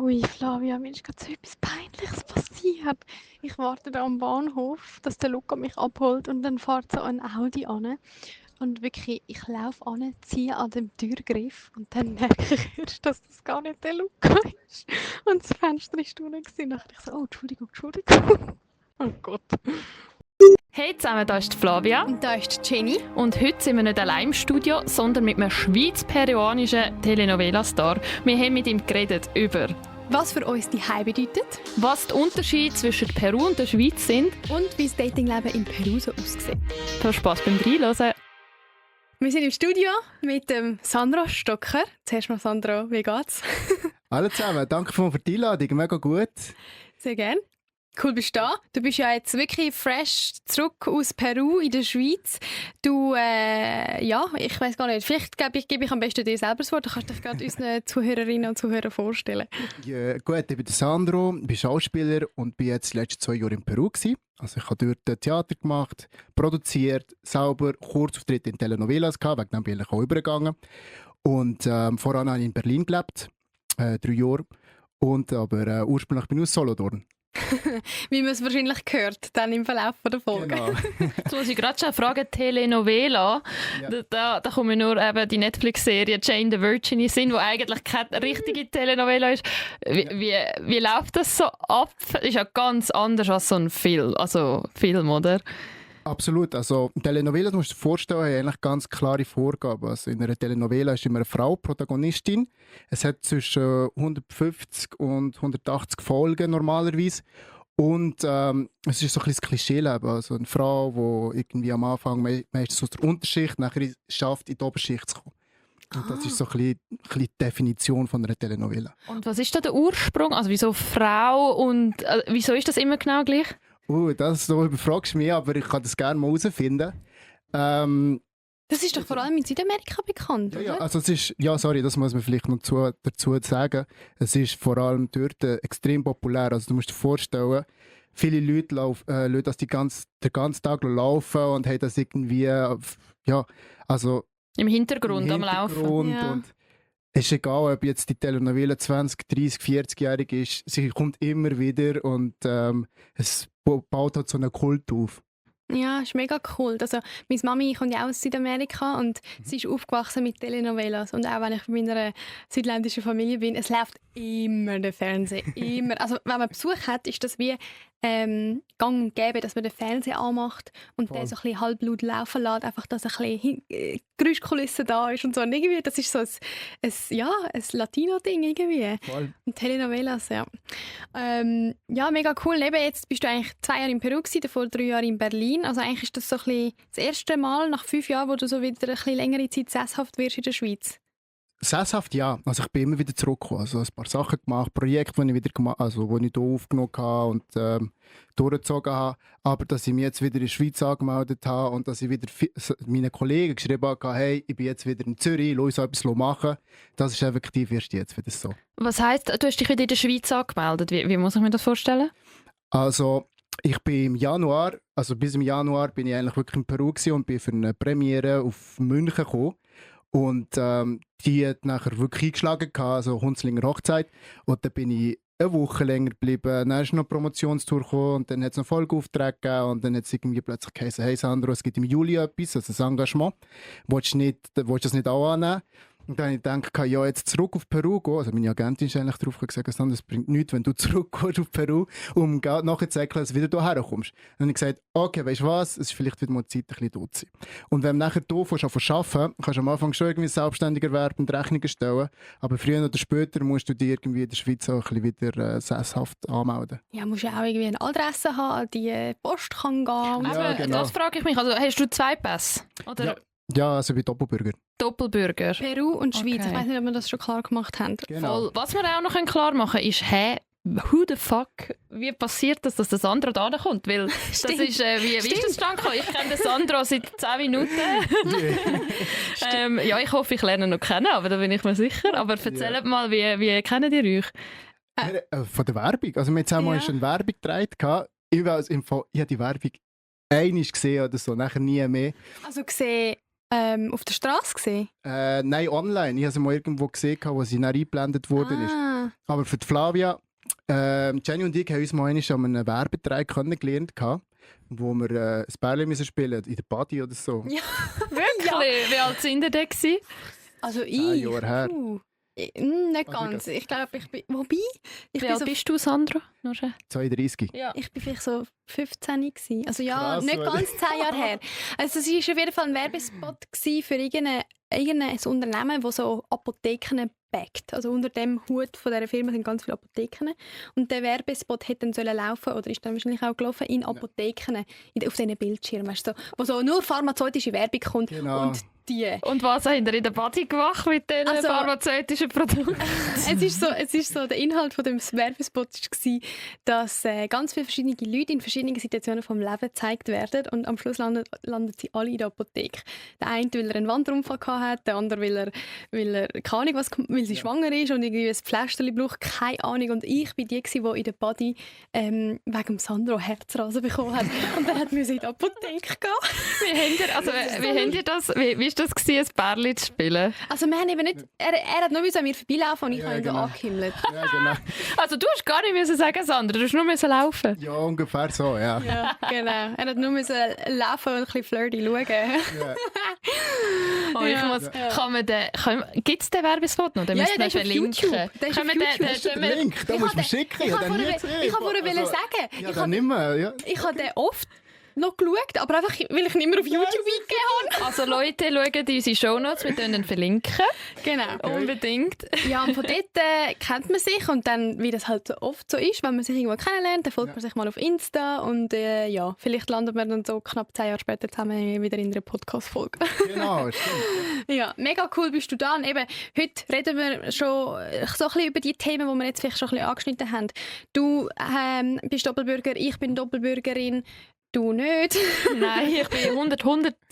Ui, Flavia, mir ist gerade so etwas Peinliches passiert. Ich warte da am Bahnhof, dass der Luca mich abholt und dann fährt so ein Audi an. Und wirklich, ich laufe an, ziehe an dem Türgriff und dann merke ich erst, dass das gar nicht der Luca ist. Und das Fenster ist unten gewesen. Dann dachte ich so, oh, Entschuldigung, Entschuldigung. Oh Gott. Hey zusammen, da ist die Flavia. Und da ist die Jenny. Und heute sind wir nicht allein im Studio, sondern mit einem schweiz-peruanischen Telenovela-Star. Wir haben mit ihm geredet über Was für uns die Heim bedeutet was die Unterschiede zwischen Peru und der Schweiz sind. und wie das Datingleben in Peru so aussieht. Viel Spass beim Reinhören. Wir sind im Studio mit dem Sandro Stocker. Zuerst mal Sandro, wie geht's? Hallo zusammen, danke für die Einladung, mega gut. Sehr gerne. Cool, bist du da. Du bist ja jetzt wirklich fresh zurück aus Peru in der Schweiz. Du, ja, ich weiß gar nicht, vielleicht gebe ich am besten dir selber das Wort. Du kannst dich gerade unseren Zuhörerinnen und Zuhörern vorstellen. Ja, gut, ich bin der Sandro, bin Schauspieler und bin jetzt die letzten 2 Jahre in Peru gewesen. Also ich habe dort Theater gemacht, produziert, sauber, Kurzauftritte in Telenovelas gehabt, wegen dem bin ich auch übergegangen. Und voran habe ich in Berlin gelebt, 3 Jahre. Und aber ursprünglich bin ich aus Solothurn. Wie man es wahrscheinlich gehört, dann im Verlauf der Folge. Genau. Jetzt muss ich gerade schon fragen, Telenovela, Ja. da kommen nur eben die Netflix-Serie Jane the Virgin in den Sinn, die eigentlich keine richtige Telenovela ist. Wie läuft das so ab? Das ist ja ganz anders als so ein Film, oder? Absolut. Also Telenovelas, musst du dir vorstellen, haben eigentlich ganz klare Vorgaben. Also in einer Telenovela ist immer eine Frau Protagonistin. Es hat zwischen 150 und 180 Folgen normalerweise. Und es ist so ein bisschen das Klischeeleben. Also eine Frau, die irgendwie am Anfang meistens aus der Unterschicht nachher schafft, in die Oberschicht zu kommen. Und das ist so ein bisschen die Definition von einer Telenovela. Und was ist da der Ursprung? Also wieso Frau und wieso ist das immer genau gleich? Das so überfragst du mich, aber ich kann das gerne mal herausfinden. Das ist doch vor allem in Südamerika bekannt, Ja, oder? also es ist, sorry, das muss man vielleicht noch dazu sagen. Es ist vor allem dort extrem populär. Also du musst dir vorstellen, viele Leute lassen das den ganzen Tag laufen und haben das irgendwie, also Im Hintergrund, im am Laufen. Hintergrund. Ja. Und es ist egal, ob jetzt die Telenovela 20, 30, 40-jährig ist, sie kommt immer wieder und es baut halt so einen Kult auf. Ja, ist mega cool. Also, meine Mami kommt ja auch aus Südamerika und sie ist aufgewachsen mit Telenovelas. Und auch wenn ich bei meiner südländischen Familie bin, es läuft immer der Fernseher. Immer. Also, wenn man Besuch hat, ist das wie gang und gäbe, dass man den Fernseher anmacht und Voll. den so ein bisschen halblaut laufen lässt. Einfach, dass ein bisschen Geräuschkulisse da ist und so. Und irgendwie, das ist so ein Latino-Ding irgendwie. Voll. Und Telenovelas, ja. Ja, mega cool. Eben, jetzt bist du eigentlich 2 Jahre in Peru gewesen, davor 3 Jahre in Berlin. Also eigentlich ist das so ein bisschen das erste Mal nach 5 Jahren, wo du so wieder ein bisschen längere Zeit sesshaft wirst in der Schweiz. Sesshaft, ja. Also ich bin immer wieder zurückgekommen. Also ein paar Sachen gemacht, Projekte, die ich wieder gemacht, also die ich hier aufgenommen habe und durchgezogen habe. Aber dass ich mich jetzt wieder in der Schweiz angemeldet habe und dass ich wieder meinen Kollegen geschrieben habe, hey, ich bin jetzt wieder in Zürich, lass uns etwas machen. Das ist effektiv erst jetzt wieder so. Was heisst, du hast dich wieder in der Schweiz angemeldet? Wie muss ich mir das vorstellen? Also ich bin im Januar, also bis im Januar bin ich eigentlich wirklich in Peru gewesen und bin für eine Premiere auf München gekommen. Und die hat nachher wirklich eingeschlagen, also Hunzlinger Hochzeit. Und dann bin ich eine Woche länger geblieben. Dann ist noch eine Promotionstour gekommen und dann hat es noch Folgeaufträge gegeben. Und dann hat es irgendwie plötzlich geheißen, hey Sandro, es gibt im Juli etwas, also ein Engagement. Willst du das nicht auch annehmen? Und dann habe ich gedacht, ja, jetzt zurück auf Peru gehen. Also meine Agentin ist eigentlich darauf gesagt, Sandro, es bringt nichts, wenn du zurückgehst auf Peru, um nachher zu sagen, dass du wieder hierher kommst. Dann habe ich gesagt, okay, weißt du was, es ist vielleicht wieder mal Zeit, ein bisschen dort zu sein. Und wenn du nachher hier arbeiten kannst du am Anfang schon irgendwie selbstständig erwerben und Rechnungen stellen, aber früher oder später musst du dich irgendwie in der Schweiz auch ein bisschen wieder sesshaft anmelden. Ja, musst ja auch irgendwie eine Adresse haben, an die Post kann gehen. Und Ja, Eben, genau. das frage ich mich. Also hast du 2 Pässe? Oder Ja, also ich bin Doppelbürger. Doppelbürger? Peru und Schweiz. Okay. Ich weiß nicht, ob wir das schon klar gemacht haben. Genau. Voll. Was wir auch noch klar machen können, ist, who the fuck, wie passiert das, dass der Sandro da kommt? Weil das Stimmt. ist, wie ist das zustande gekommen? Ich kenne den Sandro seit 10 Minuten. Ja, ich hoffe, ich lerne ihn noch kennen, aber da bin ich mir sicher. Aber erzählt mal, wie kennt ihr euch? Von der Werbung. Also wir haben zusammen Ja. eine Werbung gedreht. Ich habe die Werbung einmal gesehen oder so, nachher nie mehr. Also gesehen, auf der Straße gesehen? Nein, online. Ich habe sie mal irgendwo gesehen, wo sie dann eingeblendet worden ist. Aber für die Flavia, Jenny und ich haben uns mal einmal an einem Werbetreib kennengelernt, wo wir ein Bälle spielen in der Body oder so. Ja, Wirklich? Wie alt sind ihr denn gewesen? Also 10 Jahre her. Nicht Also ganz. Ich glaube, ich bin... Wobei, ich Wie bin alt so... bist du, Sandra? Nur schon. 32. Ja. Ich bin vielleicht so 15 gewesen. Also ja, Krass, nicht oder? ganz 10 Jahre her. Also es war auf jeden Fall ein Werbespot für irgendein Unternehmen, das so Apotheken backt. Also unter dem Hut von dieser Firma sind ganz viele Apotheken. Und der Werbespot hätte dann sollen laufen oder ist dann wahrscheinlich auch gelaufen in Apotheken, auf diesen Bildschirmen, weißt du, so, wo so nur pharmazeutische Werbung kommt. Genau. Und die... Und was habt ihr in der Body gemacht mit diesen Also- pharmazeutischen Produkten? Es ist so, der Inhalt von dem Werbespot war, dass ganz viele verschiedene Leute in verschiedenen Situationen vom Leben gezeigt werden und am Schluss landen sie alle in der Apotheke. Der eine, weil er einen Wanderunfall hatte, der andere, weil er keine Ahnung was, weil sie schwanger ist und irgendwie ein Pflästerchen braucht, keine Ahnung. Und ich war die, die in der Body wegen dem Sandro Herzrasen bekommen hat und dann musste in die Apotheke gehen. Wie war das gewesen, ein Bärli zu spielen? Also wir haben eben nicht, er hat nur an mir vorbeilaufen und ich Ja, habe ihn genau. da angehimmelt. Ja, genau. Also du hast gar nicht müssen sagen, Sandra, du hast nur müssen laufen. Ja, ungefähr so, ja. Ja, genau. Er hat nur müssen laufen und ein bisschen flirty schauen. Ja. Oh, ich muss, gibt es den Werbespot noch? Den Ja, müssen der wir ist auf verlinken. YouTube. Der ist Können auf wir YouTube. den- Ist der Link? Da Ich musst du mir habe schicken. ich Ja, habe dann nie vorher gesehen. sagen, Ja, ich dann nicht mehr. Ja. habe den oft noch geschaut, aber einfach, weil ich nicht mehr auf YouTube eingegeben habe. Also Leute, schaut in unsere Shownotes, wir können den verlinken. Genau. Unbedingt. Ja, und von dort kennt man sich und dann, wie das halt so oft so ist, wenn man sich irgendwo kennenlernt, dann folgt man sich mal auf Insta und ja, vielleicht landet man dann so knapp 10 Jahre später zusammen wieder in einer Podcast-Folge. Genau, stimmt. Ja, mega cool bist du da. Und eben, heute reden wir schon so ein bisschen über die Themen, die wir jetzt vielleicht schon ein bisschen angeschnitten haben. Du bist Doppelbürger, ich bin Doppelbürgerin, du nicht. Nein, ich bin 200%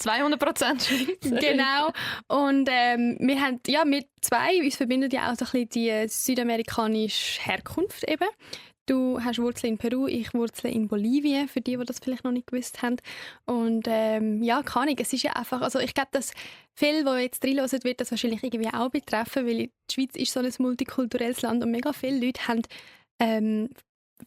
Schweizer. Genau. Und wir haben, ja, wir zwei, uns verbindet ja auch so ein bisschen die südamerikanische Herkunft eben. Du hast Wurzeln in Peru, ich Wurzeln in Bolivien, für die das vielleicht noch nicht gewusst haben. Und ja, keine Ahnung, es ist ja einfach, also ich glaube, dass viele, die jetzt reinhören, wird das wahrscheinlich irgendwie auch betreffen, weil die Schweiz ist so ein multikulturelles Land und mega viele Leute haben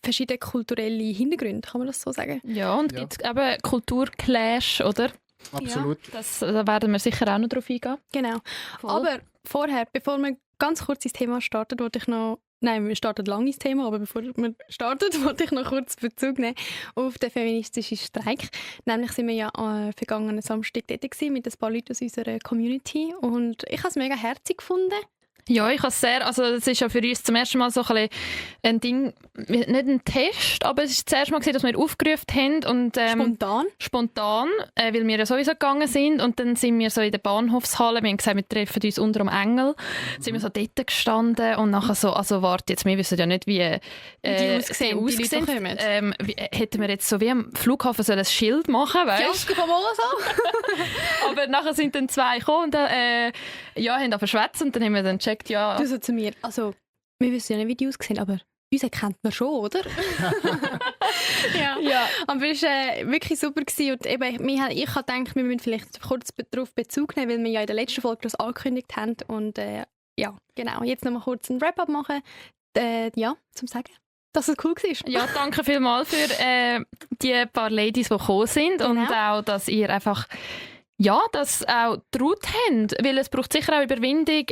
verschiedene kulturelle Hintergründe, kann man das so sagen? Ja, und Ja. gibt es eben Kulturclash, oder? Absolut. Da werden wir sicher auch noch drauf eingehen. Genau. Voll. Aber vorher, bevor wir ganz kurz ins Thema starten, wollte ich noch... Nein, wir starten lang ins Thema, aber bevor wir starten, wollte ich noch kurz Bezug nehmen auf den feministischen Streik. Nämlich sind wir ja vergangenen Samstag dort gewesen, mit ein paar Leuten aus unserer Community und ich habe es mega herzig gefunden. Ja, ich habe sehr, also es ist ja für uns zum ersten Mal so ein Ding, nicht ein Test, aber es ist das erste Mal gewesen, dass wir aufgerufen haben und spontan, weil wir ja sowieso gegangen sind und dann sind wir so in der Bahnhofshalle, wir haben gesagt, wir treffen uns unter dem Engel, sind wir so dort gestanden und nachher so, also warte jetzt, wir wissen ja nicht, wie die aussehen, die Leute, die kommen. hätten wir jetzt so wie am Flughafen so ein Schild machen, weißt Jaske vom Moloso? aber nachher sind dann zwei gekommen und ja, haben aber schwätzt und dann haben wir dann gecheckt, ja. Du so zu mir, also wir wissen ja nicht, wie die aussehen, aber uns kennt man schon, oder? ja. Aber es war wirklich super gewesen. Und eben, ich habe gedacht, wir müssen vielleicht kurz darauf Bezug nehmen, weil wir ja in der letzten Folge das angekündigt haben. Und ja, genau. Jetzt noch mal kurz einen Wrap-up machen. Ja, zum Sagen, dass es cool war. Ja, danke vielmals für die paar Ladies, die gekommen sind und auch, dass ihr einfach das auch getraut habt, weil es braucht sicher auch Überwindung,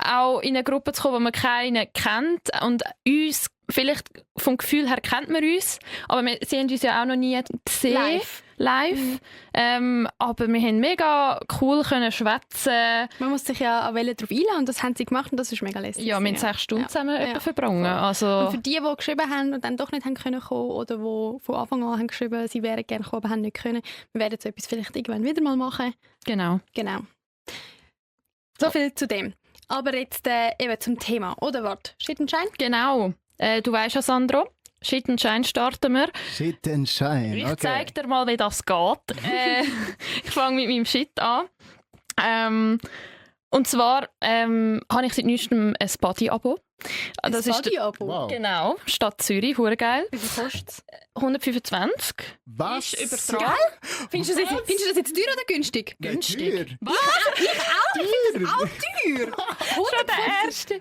auch in eine Gruppe zu kommen, wo man keinen kennt und uns, vielleicht vom Gefühl her kennt man uns, aber sie haben uns ja auch noch nie gesehen. Live. Aber wir haben mega cool können schwätzen. Man muss sich ja auch darauf einladen und das haben sie gemacht und das ist mega lässig. Ja, wir haben 6 Stunden zusammen etwa verbrungen. Also und für die geschrieben haben und dann doch nicht haben können kommen oder die von Anfang an haben geschrieben, sie wären gerne gekommen, aber haben nicht können, wir werden so etwas vielleicht irgendwann wieder mal machen. Genau. So viel zu dem. Aber jetzt eben zum Thema. Oder warte, Shit and Shine? Genau. Du weißt ja, Sandro, Shit and Shine starten wir. Shit and Shine. Ich zeige dir mal, wie das geht. Ich fange mit meinem Shit an. Und zwar habe ich seit neuestem ein Body-Abo. Das ist Body-Abo. Wow. genau, Stadt Zürich, hure geil. Wie viel kostet es? 125. Was? Ist übertragen. Findest du das jetzt teuer oder günstig? Günstig. Was? Teuer! Schon der erste.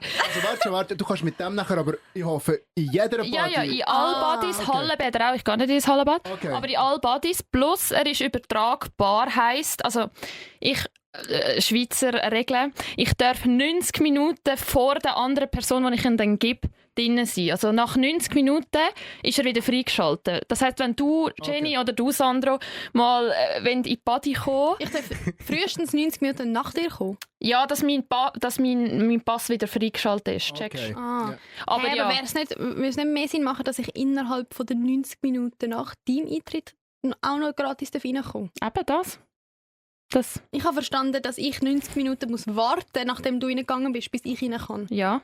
Also warte, du kannst mit dem nachher, aber ich hoffe, in jeder Body... Ja, in all Bodies, okay. Hallenbäder auch. Ich gehe nicht ins Hallenbad. Okay. Aber in all Bodies. Plus, er ist übertragbar, heisst, also Schweizer Regeln, ich darf 90 Minuten vor der anderen Person, die ich ihm dann gebe, drin sein. Also nach 90 Minuten ist er wieder freigeschaltet. Das heisst, wenn du, Jenny, oder du, Sandro, mal in die Body kommen, Ich darf frühestens 90 Minuten nach dir kommen. ja, dass mein Pass wieder freigeschaltet ist. Checkst Okay. du? Ah. Aber Hey, ja, aber würde es nicht mehr Sinn machen, dass ich innerhalb von den 90 Minuten nach deinem Eintritt auch noch gratis reinkomme? eben das. Ich habe verstanden, dass ich 90 Minuten muss warten, nachdem du reingegangen bist, bis ich rein kann. Ja.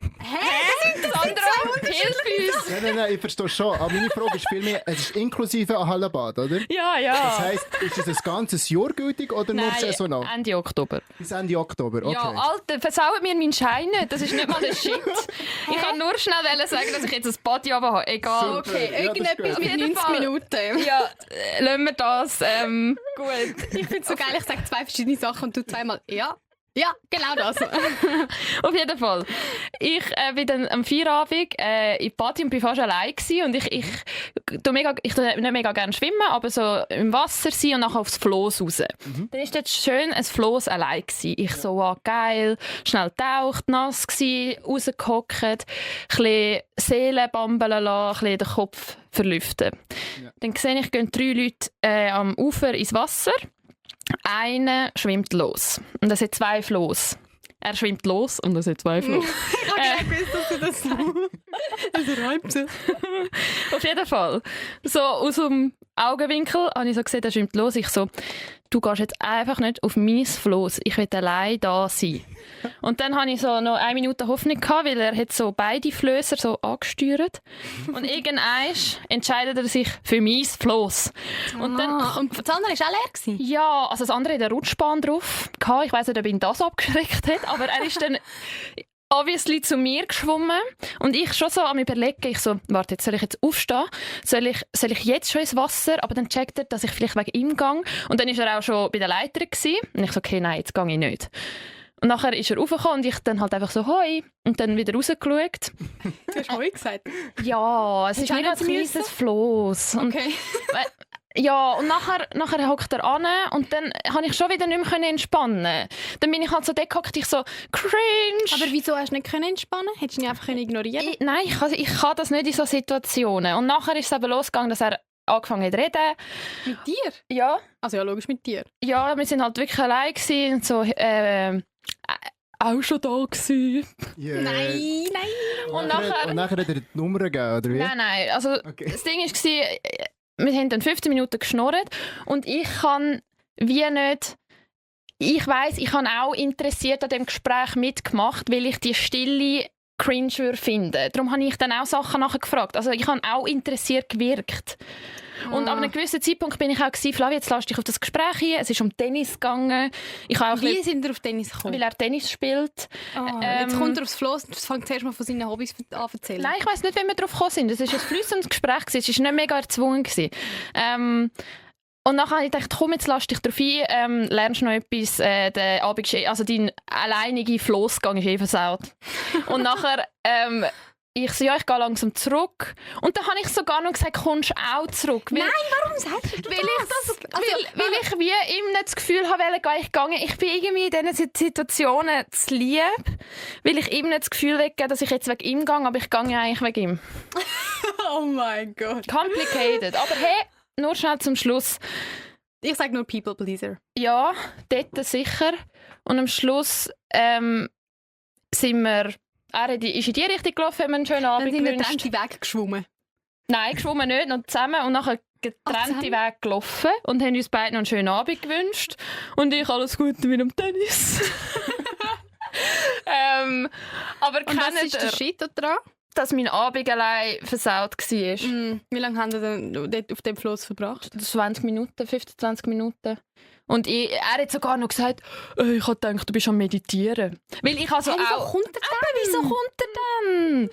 Sandro, hilf uns! Nein, ich verstehe schon. Aber meine Frage ist vielmehr, es ist inklusive ein Hallenbad, oder? Ja, ja. Das heisst, ist es ein ganzes Jahr gültig oder nur saisonal? Ende Oktober. Bis Ende Oktober, okay. Ja, Alter, versaut mir meinen Schein nicht. Das ist nicht mal der Shit. Ich kann nur schnell sagen, dass ich jetzt ein Body habe. Egal. Super. Okay, Ja, das ist irgendetwas gut. mit 90 Fall. Minuten. Ja, lassen wir das. Gut. Ich finde es so geil, ich sage zwei verschiedene Sachen und du zweimal «Ja». Ja, genau das. Auf jeden Fall. Ich bin dann am Feierabend in die Party und war fast allein gewesen. Und ich tue nicht mega gerne schwimmen, aber so im Wasser sein und nachher aufs Floß raus. Dann war dort schön ein Floß allein gewesen. Ich so, geil, schnell getaucht, nass gewesen, rausgehockt, ein bisschen Seele bambeln lassen, ein bisschen den Kopf verlüften. Ja. Dann sehe ich, gehen 3 Leute am Ufer ins Wasser. Einer schwimmt los. Und es hat 2 Floß. Er schwimmt los und es hat 2 Floß. Ich habe gewusst, dass du das so... Das reimt sich. Auf jeden Fall. So aus dem Augenwinkel habe ich so gesehen, er schwimmt los. Ich so, du gehst jetzt einfach nicht auf mein Floß. Ich will allein da sein. Und dann hatte ich so noch 1 Minute Hoffnung gehabt, weil er hat so beide Flößer so angesteuert. Und irgendwann entscheidet er sich für mein Floß. Und dann und das andere war auch leer gewesen? ja, also das andere hat eine Rutschbahn drauf gehabt. Ich weiss nicht, ob ihn das abgeschreckt hat, aber er ist dann obviously zu mir geschwommen und ich schon so am Überlegen, ich so, warte, jetzt soll ich jetzt aufstehen? Soll ich jetzt schon ins Wasser? Aber dann checkt er, dass ich vielleicht wegen ihm gehe. Und dann war er auch schon bei der Leiter gewesen. Und ich so, okay, nein, jetzt gehe ich nicht. Und nachher ist er raufgekommen und ich dann halt einfach so «Hoi» und dann wieder rausgeschaut. Du hast «Hoi» gesagt. Ja, es ist du nicht ein nicht kleines müssen? Floß. Und Okay. ja, und nachher hockt er an und dann konnte ich schon wieder nicht mehr entspannen. Dann bin ich halt so dort gehockt, ich so «Cringe!» Aber wieso hast du nicht entspannen können? Hättest du ihn einfach ignorieren können? Nein, ich kann das nicht in solchen Situationen. Und nachher ist es eben losgegangen, dass er angefangen hat zu reden. Mit dir? Ja. Also ja, logisch mit dir. Ja, wir sind halt wirklich allein gewesen und so, auch schon da gewesen. Yeah. Nein. Und nachher- hat er dir die Nummer gegeben, oder wie? Nein, also Okay. das Ding war, wir haben dann 15 Minuten geschnurrt und ich kann wie nicht... Ich weiss, ich habe auch interessiert an dem Gespräch mitgemacht, weil ich die Stille cringe finde. Darum habe ich dann auch Sachen nachher gefragt. Also ich habe auch interessiert gewirkt. Und ab einem gewissen Zeitpunkt bin ich auch gewesen, Flavia, jetzt lass dich auf das Gespräch hin. Es ist um Tennis gegangen. Ich habe auch ein Wie bisschen, sind wir auf Tennis gekommen? weil er Tennis spielt. Jetzt kommt er aufs Floß und fängt zuerst mal von seinen Hobbys an zu erzählen. Nein, ich weiss nicht, wie wir darauf gekommen sind. Es war ein flüssendes Gespräch. Es war nicht mega erzwungen. Und dann habe ich gedacht, komm, jetzt lass dich darauf ein, lernst noch etwas. Der Abend ist also dein alleiniger Flossgang ist versaut. Und nachher, ich so, ja, ich gehe langsam zurück. Und dann habe ich sogar noch gesagt, kommst du auch zurück? Weil, Nein, warum sagst du weil das? weil ich wie ihm nicht das Gefühl habe, ich gehe. Ich bin irgendwie in diesen Situationen zu lieb, weil ich ihm nicht das Gefühl weggehe, dass ich jetzt wegen ihm gehe, aber ich gehe ja eigentlich wegen ihm. Oh mein Gott. Complicated. Aber hey, nur schnell zum Schluss. Ich sage nur People Pleaser. Ja, dort sicher. Und am Schluss sind wir... Er ist in die Richtung gelaufen, haben wir einen schönen Dann Abend sind wir gewünscht. getrennte Wege geschwommen. Nein, geschwommen nicht, noch zusammen. Und nachher getrennte zusammen? Wege gelaufen und haben uns beiden noch einen schönen Abend gewünscht. Und ich alles Gute mit dem Tennis. Aber Und was ist der Shit da dran? dass mein Abend allein versaut war. Wie lange haben Sie denn dort auf dem Floß verbracht? 20 Minuten, 15, 20 Minuten. Und er hat sogar noch gesagt, ich habe gedacht, du bist am Meditieren. Weil ich also Wieso auch... kommt er dann? Wieso kommt er dann?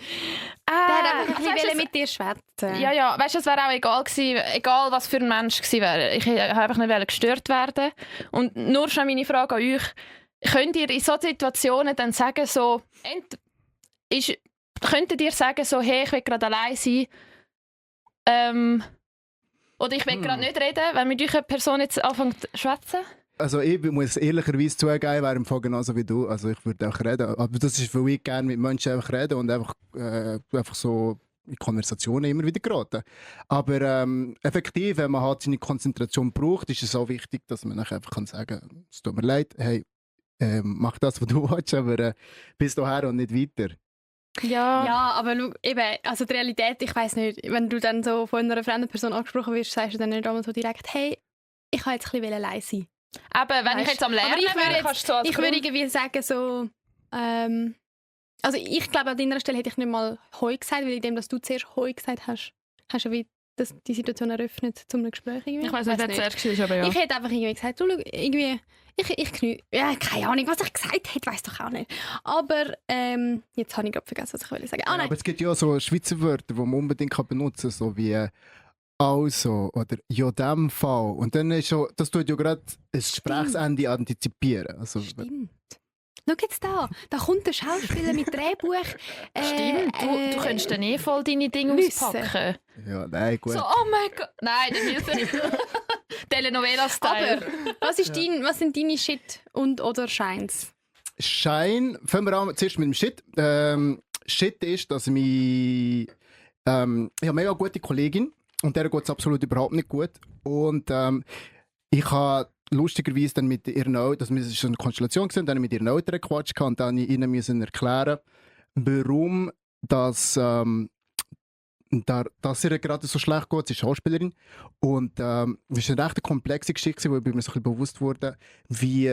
Der hat einfach ein bisschen es- mit dir schwätzen. Ja, weißt du, es wäre auch egal gewesen, egal was für ein Mensch gewesen wäre. Ich wollte einfach nicht gestört werden. Und nur schon meine Frage an euch, könnt ihr in solchen Situationen dann sagen, so, könntet ihr sagen, so, hey, ich will gerade allein sein, oder ich will gerade nicht reden, wenn mit euch eine Person jetzt anfängt zu schwätzen? Also ich muss ehrlicherweise zugeben, wäre im Fall genauso wie du. Also ich würde auch reden. Aber das ist, weil ich gerne mit Menschen einfach rede und einfach so in Konversationen immer wieder geraten. Aber effektiv, wenn man halt seine Konzentration braucht, ist es auch wichtig, dass man nachher einfach sagen kann, es tut mir leid, hey, mach das, was du willst, aber bis dahin und nicht weiter. Ja, aber schau, eben, also die Realität, ich weiss nicht, wenn du dann so von einer fremden Person angesprochen wirst, sagst du dann nicht einmal so direkt, hey, ich kann jetzt ein bisschen allein sein. Aber wenn ich Weißt, jetzt am Lernen aber ich würde wäre, jetzt- kannst du so als Ich würde Grund- irgendwie sagen so, also ich glaube, an deiner Stelle hätte ich nicht mal «Hoi» gesagt, weil indem dass du zuerst «Hoi» gesagt hast, hast du wie die Situation eröffnet zu einem Gespräch. Irgendwie. Ich weiss nicht, wer zuerst war, aber ja. Ich hätte einfach irgendwie gesagt, du, schau, irgendwie, ja, keine Ahnung, was ich gesagt hätte, weiss doch auch nicht. Aber jetzt habe ich gerade vergessen, was ich wollte sagen. Ah, nein. Aber es gibt ja auch so Schweizer Wörter, die man unbedingt benutzen kann, so wie «also» oder «ja, in dem Fall». Und dann ist schon, das tut ja gerade ein Gesprächsende antizipieren. Also, Stimmt. Schau jetzt da kommt der Schauspieler mit Drehbuch. Stimmt, du könntest dann voll deine Dinge Wissen. auspacken. ja, nein, gut. So, oh mein Gott. Nein, dann hilft Telenovela-Style. Aber was sind deine Shit und oder Shines? Schein, fangen wir an zuerst mit dem Shit. Shit ist, dass ich habe eine mega gute Kollegin und der geht es absolut überhaupt nicht gut. Und ich habe lustigerweise dann mit ihren Eltern, das war schon eine Konstellation, dann mit ihren Eltern gequatscht und dann ihnen müssen erklären, warum dass ihr gerade so schlecht geht. Sie ist Schauspielerin. Und es ist eine recht komplexe Geschichte, wo mir so ein bisschen bewusst wurde, wie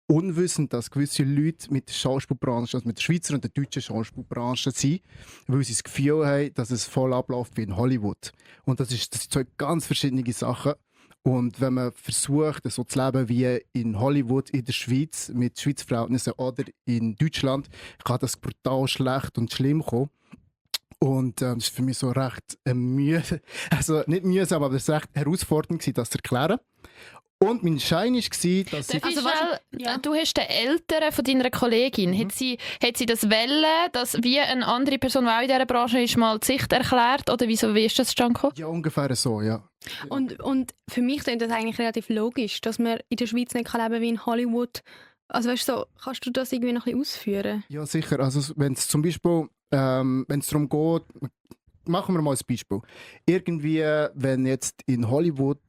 unwissend, dass gewisse Leute mit der Schauspielbranche, also mit der Schweizer und der deutschen Schauspielbranche sind, weil sie das Gefühl haben, dass es voll abläuft wie in Hollywood. Und das sind zwei ganz verschiedene Sachen. Und wenn man versucht, so zu leben wie in Hollywood, in der Schweiz, mit Schweizer Verhältnissen oder in Deutschland, kann das brutal schlecht und schlimm kommen. Und das ist für mich so recht also nicht mühsam, aber es war recht herausfordernd, das zu erklären. Und mein Schein war, dass ich... Also, ja. du hast den Eltern von deiner Kollegin, hat sie das wollen, dass wie eine andere Person, die auch in dieser Branche ist, mal die Sicht erklärt? Oder wie ist das zustande gekommen? Ja, ungefähr so, ja. Und für mich klingt das eigentlich relativ logisch, dass man in der Schweiz nicht leben kann wie in Hollywood. Also weißt du, so, kannst du das irgendwie noch ein bisschen ausführen? Ja, sicher. Also wenn es zum Beispiel, wenn es darum geht, machen wir mal ein Beispiel. Irgendwie, wenn jetzt in Hollywood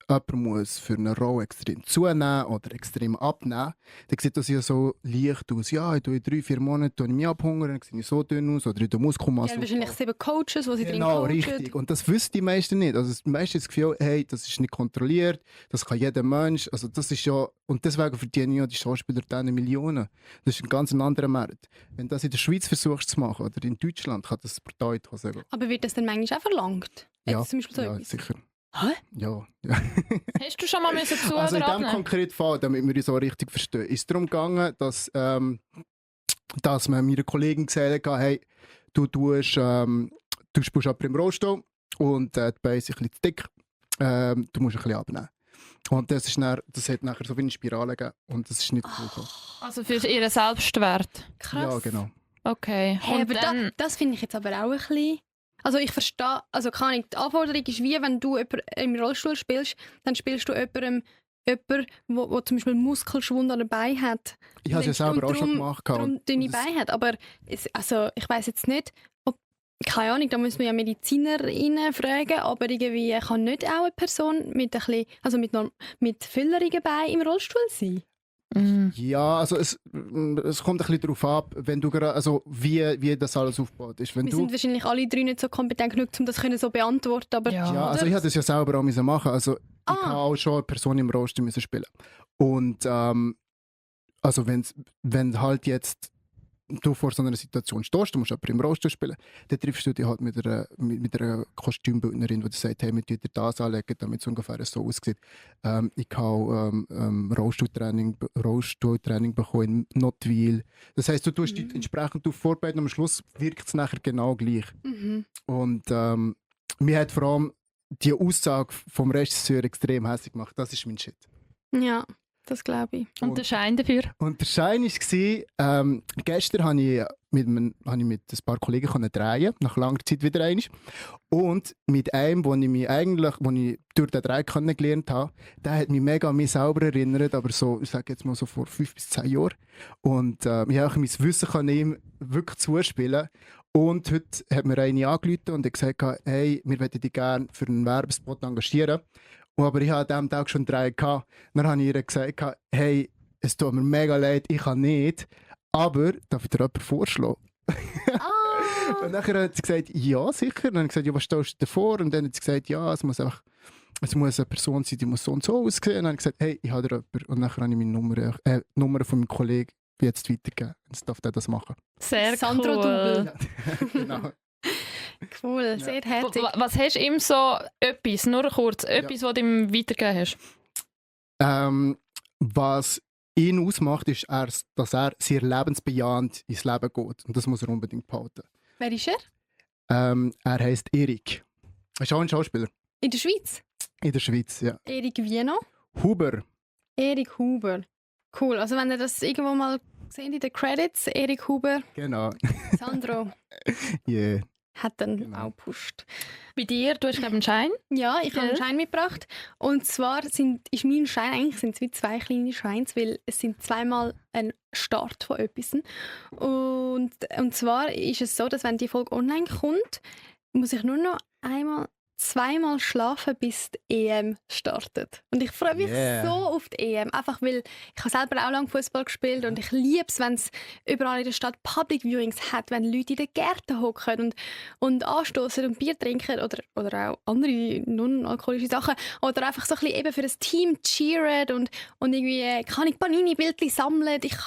jemand muss für eine Rolle extrem zunehmen oder extrem abnehmen, dann sieht das ja so leicht aus. Ja, in 3-4 Monaten mich abhungern, dann sehe ich so dünn aus oder in der Muskelmasse. Ja, wahrscheinlich 7 Coaches, die sie Genau, drin coachen. richtig. Und das wissen die meisten nicht. Also die meisten haben das Gefühl, hey, das ist nicht kontrolliert, das kann jeder Mensch. Also das ist ja, und deswegen verdienen ja die Schauspieler dann Millionen. Das ist ein ganz anderer Markt. Wenn du das in der Schweiz versuchst zu machen oder in Deutschland, kann das brutal in die Hose gehen. Aber wird das dann manchmal auch verlangt? Ja, Jetzt zum Beispiel so ja, etwas? sicher. Hä? Ja. Hast du schon mal zu Also in oder diesem abnehmen? konkreten Fall, damit wir uns so richtig verstehen, ist es darum gegangen, dass man meiner Kollegin gesagt hat, hey, du spielst aber im Rollstuhl und die Beine sind ein bisschen zu dick, du musst ein bisschen abnehmen. Und das hat nachher so wie eine Spirale gegeben und das ist nicht cool gekommen. Also für ihren Selbstwert. Krass. Ja, genau. Okay. Hey, Und aber dann, das finde ich jetzt aber auch ein bisschen... Also ich verstehe, also keine Ahnung, die Anforderung ist wie, wenn du im Rollstuhl spielst, dann spielst du jemanden, der zum Beispiel Muskelschwund an den Beinen hat. Ich habe es ja selber auch schon gemacht. Darum dünne Beine hat. Aber also ich weiss jetzt nicht, ob, keine Ahnung, da müssen wir ja MedizinerInnen fragen, aber irgendwie kann nicht auch eine Person mit ein bisschen, also mit füllerigen Beinen im Rollstuhl sein. Ja, also es kommt ein bisschen darauf ab, wenn du also wie das alles aufgebaut ist. Wenn Wir du, sind wahrscheinlich alle drei nicht so kompetent genug, um das so beantworten, aber Ja. ja, also ich habe das ja selber auch machen müssen. Also ich habe auch schon eine Person im Rollstuhl müssen spielen. Und also wenn halt jetzt du vor so einer Situation stehst, du musst jemanden im Rollstuhl spielen, dann triffst du dich halt mit einer Kostümbildnerin, die dir sagt, hey, wir tun dir das anlegen, damit es ungefähr so aussieht. Ich habe Rollstuhltraining bekommen in Notwil. Das heisst, du tust dich entsprechend vorbereiten und am Schluss wirkt es nachher genau gleich. Und mir hat vor allem die Aussage vom Regisseur extrem hässlich gemacht. Das ist mein Shit. Ja, das glaube ich. Und der Schein dafür? Und der Schein war, gestern habe ich mit ein paar Kollegen drehen, nach langer Zeit wieder einmal. Und mit einem, wo ich durch den Dreh kennengelernt habe, der hat mich mega an mich selber erinnert, aber so, ich sage jetzt mal so vor 5 bis 10 Jahren. Und ich habe auch mein Wissen kann ihm wirklich zuspielen. Und heute hat mir eine angerufen und hat gesagt, hey, wir möchten dich gerne für einen Werbespot engagieren. Aber ich hatte an diesem Tag schon 3 gehabt. Dann habe ich ihr gesagt, hey, es tut mir mega leid, ich kann nicht. Aber darf ich dir jemanden vorschlagen? Und dann hat sie gesagt, ja, sicher. Dann habe ich gesagt, ja, was stellst du dir vor? Und dann hat sie gesagt, ja, es muss eine Person sein, die muss so und so aussehen. Und dann habe ich gesagt, hey, ich habe dir jemanden. Und dann habe ich meine Nummer von meinem Kollegen jetzt weitergeben. Jetzt darf der das machen. Sehr Sandro cool. Double. Genau. Cool, sehr herzig. Was hast du ihm so etwas, nur kurz, etwas, was du ihm weitergegeben hast? Was ihn ausmacht, ist, dass er sehr lebensbejahend ins Leben geht. Und das muss er unbedingt behalten. Wer ist er? Er heisst Erik. Er ist auch ein Schauspieler. In der Schweiz? In der Schweiz, ja. Erik Wieno? Huber. Erik Huber. Cool, also wenn ihr das irgendwo mal seht in den Credits, Erik Huber, Genau. Sandro Yeah. hat dann Genau. auch gepusht. Bei dir, du hast glaube ich einen Schein. Ja, ich habe einen Schein mitgebracht. Und zwar ist mein Schein, eigentlich sind es wie 2 kleine Scheins, weil es sind zweimal ein Start von etwas. Und zwar ist es so, dass wenn die Folge online kommt, muss ich nur noch zweimal schlafen, bis die EM startet. Und ich freue mich so auf die EM, einfach weil ich habe selber auch lange Fußball gespielt und ich liebe es, wenn es überall in der Stadt Public Viewings hat, wenn Leute in den Gärten hocken und anstoßen und Bier trinken oder auch andere non-alkoholische Sachen oder einfach so ein bisschen eben für das Team cheeren und irgendwie kann ich Panini-Bildchen sammeln. Eigentlich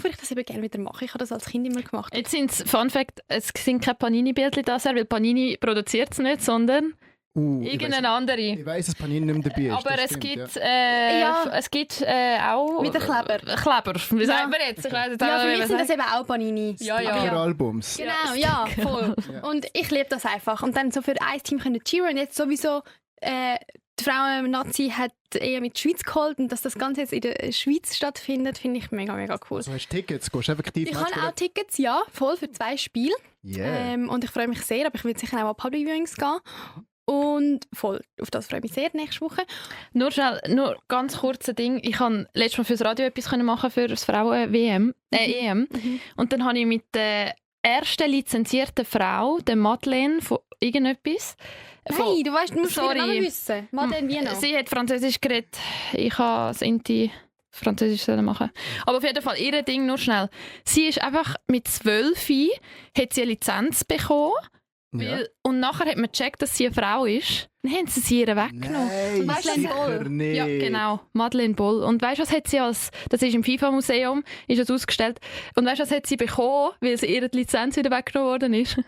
würde ich das eben gerne wieder machen. Ich habe das als Kind immer gemacht. Jetzt sind es, Fun Fact, es sind keine Panini-Bildchen da, weil Panini produziert es nicht, sondern irgendeine andere. Ich weiss, dass Panini nicht mehr dabei ist. Aber das es stimmt, gibt, auch... Mit den Kleber. Kleber. Wie sagen wir jetzt? Ich weiss jetzt auch Ja, für nicht, mich wie sind man das eben auch Panini. Ja, ja. Für Albums. Genau, ja, voll. Ja. Und ich liebe das einfach. Und dann so für ein Team können cheeren. Und jetzt sowieso, die Frauen-Nazi hat eher mit der Schweiz geholt. Und dass das Ganze jetzt in der Schweiz stattfindet, finde ich mega, mega cool. Also hast du Tickets? Gehst du effektiv Ich habe auch Tickets, ja, voll für 2 Spiele. Yeah. Und ich freue mich sehr, aber ich will sicher auch an Public Viewings gehen. Und voll, auf das freue ich mich sehr nächste Woche. Nur ganz kurz ein Ding. Ich konnte letztes Mal fürs Radio etwas machen für das Frauen-EM. Und dann habe ich mit der ersten lizenzierten Frau, der Madeleine von irgendetwas... Nein, du musst den Namen wissen. Madeleine Wieno. Sie hat Französisch geredet. Ich habe das Inti Französisch machen. Aber auf jeden Fall, ihr Ding nur schnell. Sie ist einfach mit 12 hat sie eine Lizenz bekommen. Und nachher hat man gecheckt, dass sie eine Frau ist. Dann haben sie ihr weggenommen. Nein, Madeleine Boll. sicher nicht. Ja, genau. Madeleine Boll. Und weißt du, was hat sie das ist im FIFA-Museum, ist das ausgestellt. Und weißt du, was hat sie bekommen, weil sie ihre Lizenz wieder weggenommen worden ist?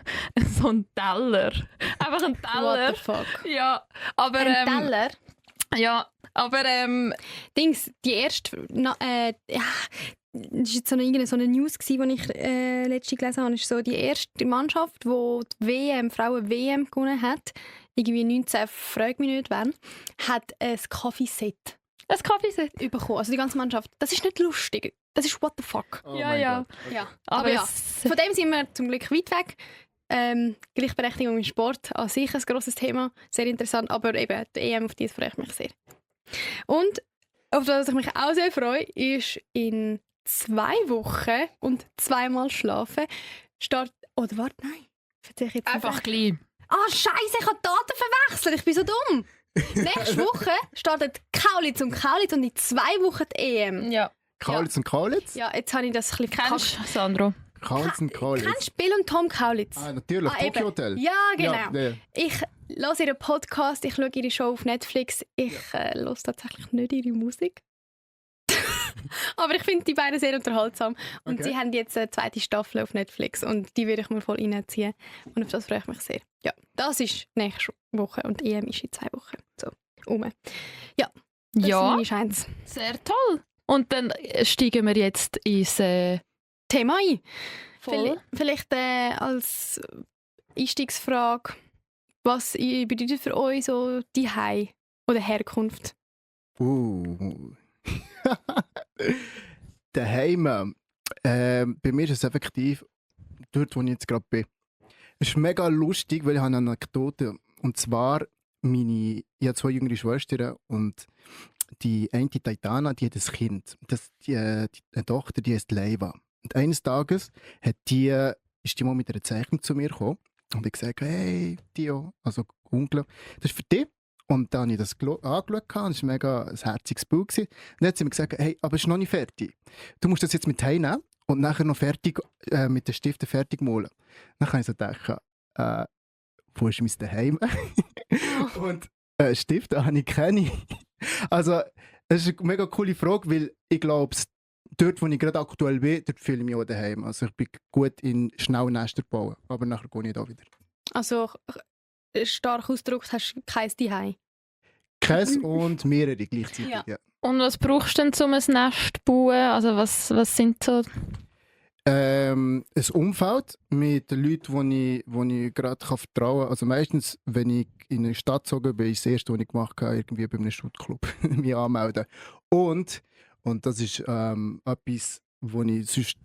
So ein Teller. Einfach ein Teller. What the fuck? Ja, aber... Ein Teller? Ja, aber... Dings, die erste... das war jetzt so eine News, die ich letztens gelesen habe. Das ist so die erste Mannschaft, die die Frauen-WM gewonnen hat, irgendwie 19, frag mich nicht wann, hat ein Kaffeeset Ein Kaffeeset. bekommen. Also die ganze Mannschaft. Das ist nicht lustig. Das ist what the fuck. Oh Ja, mein ja. Gott. Ja. Aber Aber ja, es- von dem sind wir zum Glück weit weg. Gleichberechtigung im Sport an sich ein grosses Thema. Sehr interessant. Aber eben, die EM, auf die freue ich mich sehr. Und auf das ich mich auch sehr freue, ist in 2 Wochen und 2-mal schlafen oder warte, nein. Erzähl ich jetzt nicht Einfach recht? gleich. Scheiße, ich habe die Daten verwechselt. Ich bin so dumm. Nächste Woche startet Kaulitz und in 2 Wochen die EM. Ja. Kaulitz und Kaulitz? Ja, jetzt habe ich das ein bisschen Kennst du Sandro? Kaulitz und Kaulitz. Kennst du Bill und Tom Kaulitz? Natürlich, eben. Tokyo Hotel. Ja, genau. Ja. Ich höre ihren Podcast, ich schaue ihre Show auf Netflix. Ich höre tatsächlich nicht ihre Musik. Aber ich finde die beiden sehr unterhaltsam. Und Okay. sie haben jetzt eine zweite Staffel auf Netflix und die würde ich mir voll reinziehen. Und auf das freue ich mich sehr. Ja, das ist nächste Woche und die EM ist in 2 Wochen. So, Das sind Ja, meine Scheins. sehr toll. Und dann steigen wir jetzt ins Thema ein. Voll. Vielleicht als Einstiegsfrage, was bedeutet für euch so die Hei oder Herkunft? Daheim. Bei mir ist es effektiv dort, wo ich jetzt gerade bin. Es ist mega lustig, weil ich habe eine Anekdote. Und zwar, ich habe 2 jüngere Schwestern und die eine Taitana, die hat ein Kind. Eine Tochter, die heißt Leiva. Und eines Tages ist die mal mit einer Zeichnung zu mir gekommen und ich gesagt, hey, Tio, also Onkel, das ist für dich. Und dann habe ich das angeschaut und es war mega ein herziges Bild. Und dann hat sie mir gesagt, hey, aber es ist noch nicht fertig. Du musst das jetzt mit heimnehmen und nachher noch fertig, mit den Stiften fertig malen. Dann kann ich so denken, wo ist mein Daheim? Und Stifte habe ich keine. Also, es ist eine mega coole Frage, weil ich glaube, dort, wo ich gerade aktuell bin, dort fühle ich mich auch daheim. Also ich bin gut in schnell Nester bauen, aber nachher gehe ich da wieder. Also stark ausgedrückt, hast du kein Zuhause. Käse und mehrere gleichzeitig. Ja. Ja. Und was brauchst du denn, um ein Nest zu bauen? Also was sind so... Ein Umfeld mit den Leuten, die ich gerade vertrauen kann. Also meistens, wenn ich in eine Stadt gezogen bin, ist das Erste, was ich gemacht habe, irgendwie bei einem Schuttclub mich anmelden. Und das ist etwas, was ich sonst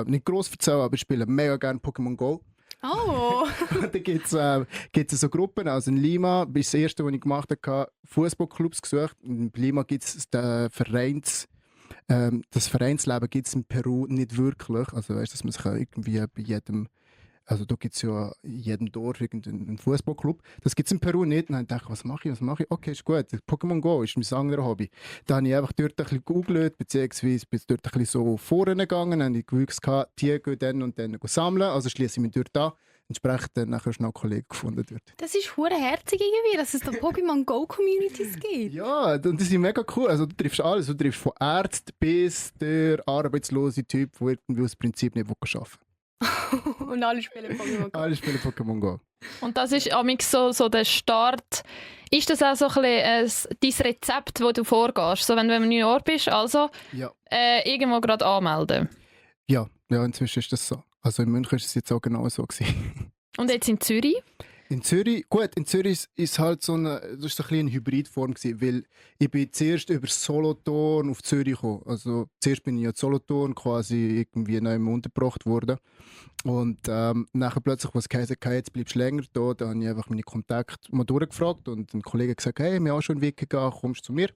nicht gross erzähle, aber ich spiele mega gerne Pokémon Go. Oh! Da gibt es so Gruppen. Also in Lima, das erste, was ich gemacht habe, Fußballclubs gesucht. In Lima gibt es das Vereinsleben gibt es in Peru nicht wirklich. Also weißt, dass man sich irgendwie bei jedem, also da gibt es ja in jedem Dorf irgendeinen Fußballclub. Das gibt es in Peru nicht. Und dann dachte ich, was mache ich? Okay, ist gut. Pokémon Go ist mein anderes Hobby. Da habe ich einfach dort ein bisschen gegoogelt, beziehungsweise bin dort ein bisschen so vorne gegangen. Dann habe ich gewusst, die gehen dann und dann sammeln. Also schließe ich mich dort an. Entsprechend dann nachher schnell Kollegen gefunden dort. Das ist hure herzig irgendwie, dass es da Pokémon Go Communities gibt. Ja, und das ist mega cool. Also du triffst alles. Du triffst von Ärzten bis der arbeitslose Typ, der irgendwie aus Prinzip nicht arbeiten will. Und alle spielen Pokémon Go. Alle spielen Pokémon Go. Und das ist amix so der Start. Ist das auch so ein bisschen dein Rezept, das du vorgehst? So, wenn du in New York bist, also Ja. irgendwo gerade anmelden. Ja, inzwischen ist das so. Also in München war es jetzt auch genau so gewesen. Und jetzt in Zürich? In Zürich ist halt so eine Hybridform gewesen, weil ich bin zuerst über Solothurn auf Zürich gekommen. Also zuerst bin ich in Solothurn quasi irgendwie neu untergebracht worden. Und nachher plötzlich, was geheißen hat, jetzt bleibst du länger da, da habe ich einfach meine Kontakte mal durchgefragt und ein Kollege hat gesagt, hey, wir haben auch schon einen Weg gegangen, kommst du zu mir?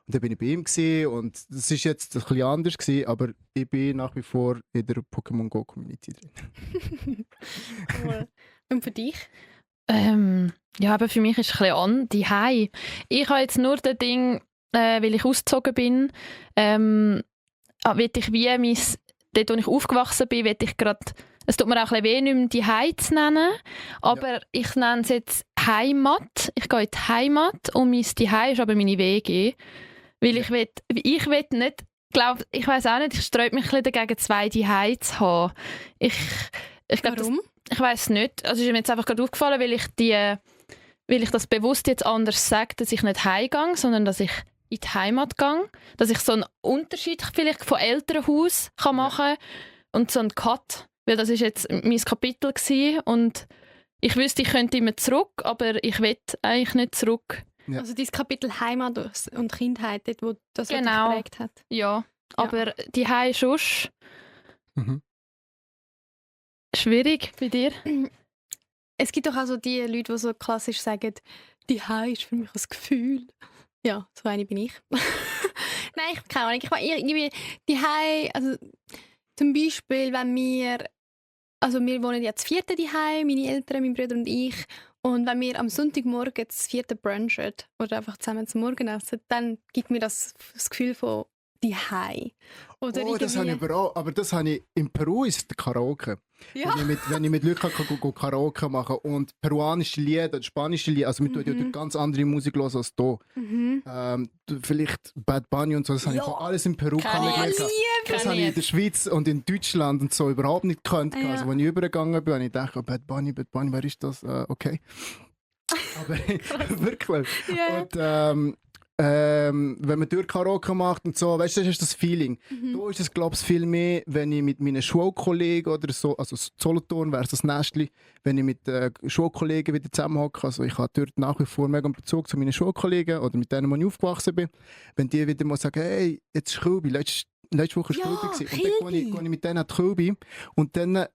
Und dann bin ich bei ihm gewesen, und das ist jetzt ein bisschen anders gewesen, aber ich bin nach wie vor in der Pokémon Go Community drin. Cool. Und für dich? Ja, aber für mich ist es ein bisschen an die Hei. Ich habe jetzt nur das Ding, weil ich ausgezogen bin, will ich wie dort, wo ich aufgewachsen bin, will ich gerade, es tut mir auch ein bisschen weh, nicht mehr die Hei zu nennen, aber ich nenne es jetzt Heimat. Ich gehe in die Heimat und mein Zuhause ist aber meine WG. Weil ich will nicht, ich weiss auch nicht, ich sträube mich ein bisschen dagegen, 2 Zuhause zu haben. Ich glaub, Warum? Ich weiss nicht. Also ist mir jetzt einfach gerade aufgefallen, weil ich das bewusst jetzt anders sage, dass ich nicht heimgehe, sondern dass ich in die Heimat gehe. Dass ich so einen Unterschied vielleicht von Elternhaus machen kann und so einen Cut. Weil das ist jetzt mein Kapitel gewesen und ich wüsste, ich könnte immer zurück, aber ich will eigentlich nicht zurück. Ja. Also dein Kapitel Heimat und Kindheit, dort, wo das was dich Genau. geprägt hat. Ja, aber die Hei ist sonst Mhm. schwierig bei dir. Es gibt doch auch so die Leute, die so klassisch sagen, die Hei ist für mich ein Gefühl. Ja, so eine bin ich. Nein, ich habe keine Ahnung. Ich meine, irgendwie die Hei, also zum Beispiel, wenn wir wohnen ja zu vierten daheim, meine Eltern, mein Bruder und ich. Und wenn wir am Sonntagmorgen das vierte brunchen oder einfach zusammen zum Morgen essen, dann gibt mir das Gefühl von die Hai? Oder das habe ich aber auch. Aber das habe ich in Peru ist der Karaoke. Ja. Wenn ich mit Leuten go Karaoke machen und peruanische Lieder, spanische Lieder, also wir tun ja ganz andere Musik hören als hier. Vielleicht Bad Bunny und so, das habe ich auch alles in Peru kennengelernt. Das habe ich in der Schweiz und in Deutschland und so überhaupt nicht gekannt. Ja. Also, als ich übergegangen bin, habe ich gedacht, oh, Bad Bunny, wer ist das? Okay. Aber wirklich. Ja. Und wenn man durch Karaoke macht und so, weißt du, das ist das Feeling. Da ist es, glaube ich, viel mehr, wenn ich mit meinen Schulkollegen oder so, also Solothurn wäre das Nestli, wenn ich mit Schulkollegen wieder zusammenhocke, also ich habe dort nach wie vor mega einen Bezug zu meinen Schulkollegen oder mit denen, wo ich aufgewachsen bin, wenn die wieder mal sagen, hey, jetzt ist Kilby, letzte Woche war Kilby gewesen. Und dann gehe ich mit denen an die Kilby und dann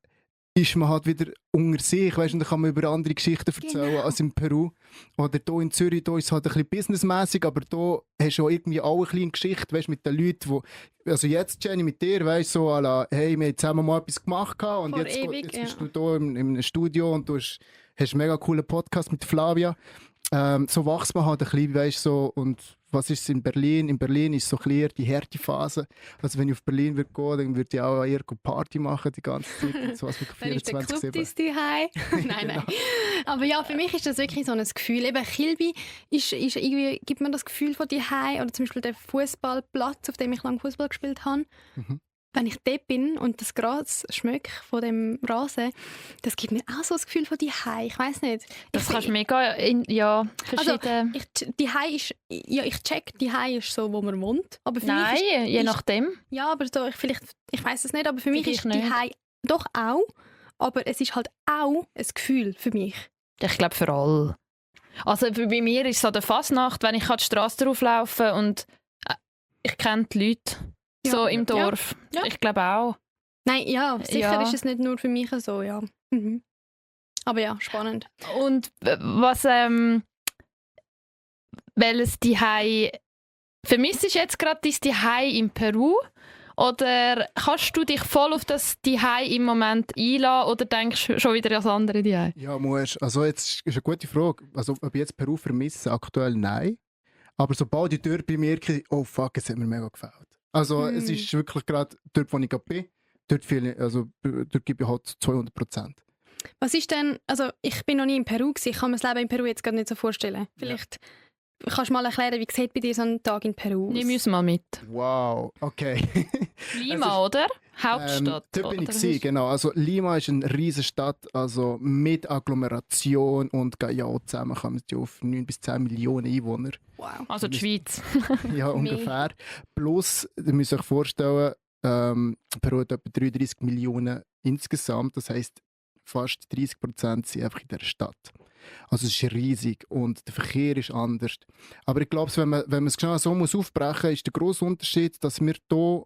ist man halt wieder unter sich, weißt, und dann kann man über andere Geschichten erzählen als in Peru. Oder hier in Zürich, da ist es halt ein bisschen businessmäßig, aber da hast du auch irgendwie auch eine kleine Geschichte, weißt, mit den Leuten, die, also jetzt, Jenny, mit dir, weißt, so à la, hey, wir haben zusammen mal etwas gemacht und jetzt bist du hier im Studio und du hast einen mega coolen Podcast mit Flavia. So wächst man halt ein bisschen, weißt, so, und was ist es in Berlin? In Berlin ist so clear die harte Phase. Also wenn ich auf Berlin würde gehen, dann würde ich auch eher Party machen die ganze Zeit. Und so, was dann ist der Club die Hai. Nein. Aber ja, für mich ist das wirklich so ein Gefühl. Eben Kilby ist irgendwie, gibt mir das Gefühl von die Hai oder zum Beispiel der Fußballplatz, auf dem ich lange Fußball gespielt habe. Wenn ich dort bin und das Gras schmecke von dem Rasen, das gibt mir auch so das Gefühl von die Hai. Ich weiss nicht. Das kannst du mega verschiedene... Also, die Hai ist... Ja, ich check, die Hai ist so, wo man wohnt. Aber für mich je nachdem. Ja, aber so, ich weiss es nicht, aber für mich ist die Hai doch auch. Aber es ist halt auch ein Gefühl für mich. Ich glaube für alle. Also bei mir ist es so der Fasnacht, wenn ich die Straße drauflaufe und ich kenne die Leute. So im Dorf. Ja. Ich glaube auch. Nein, ja, sicher ist es nicht nur für mich so, ja. Aber ja, spannend. Und was, welches die Hai vermisst du jetzt gerade die Hai in Peru? Oder kannst du dich voll auf das die Hai im Moment einlassen oder denkst du schon wieder an das andere die Hai? Ja, musst. Also jetzt ist eine gute Frage. Also ob ich jetzt Peru vermisse, aktuell nein. Aber sobald ich dort bin, merke ich, oh fuck, es hat mir mega gefällt. Also es ist wirklich gerade dort, wo ich gerade bin, dort gebe ich halt 200%. Was ist denn, also ich bin noch nie in Peru gewesen, ich kann mir das Leben in Peru jetzt gerade nicht so vorstellen. Vielleicht kannst du mal erklären, wie sieht bei dir so ein Tag in Peru aus? Nimm uns mal mit. Wow, okay. Lima, oder? Hauptstadt. Dort bin ich, genau. Also Lima ist eine riesige Stadt, also mit Agglomeration und Guyao zusammen kommen sie auf 9 bis 10 Millionen Einwohner. Wow. Also die Schweiz. Ja, ungefähr. Plus, ihr müsst euch vorstellen, Peru hat etwa 33 Millionen insgesamt. Das heisst, fast 30% sind einfach in dieser Stadt. Also es ist riesig und der Verkehr ist anders. Aber ich glaube, wenn man es genau so aufbrechen muss, ist der grosse Unterschied, dass wir hier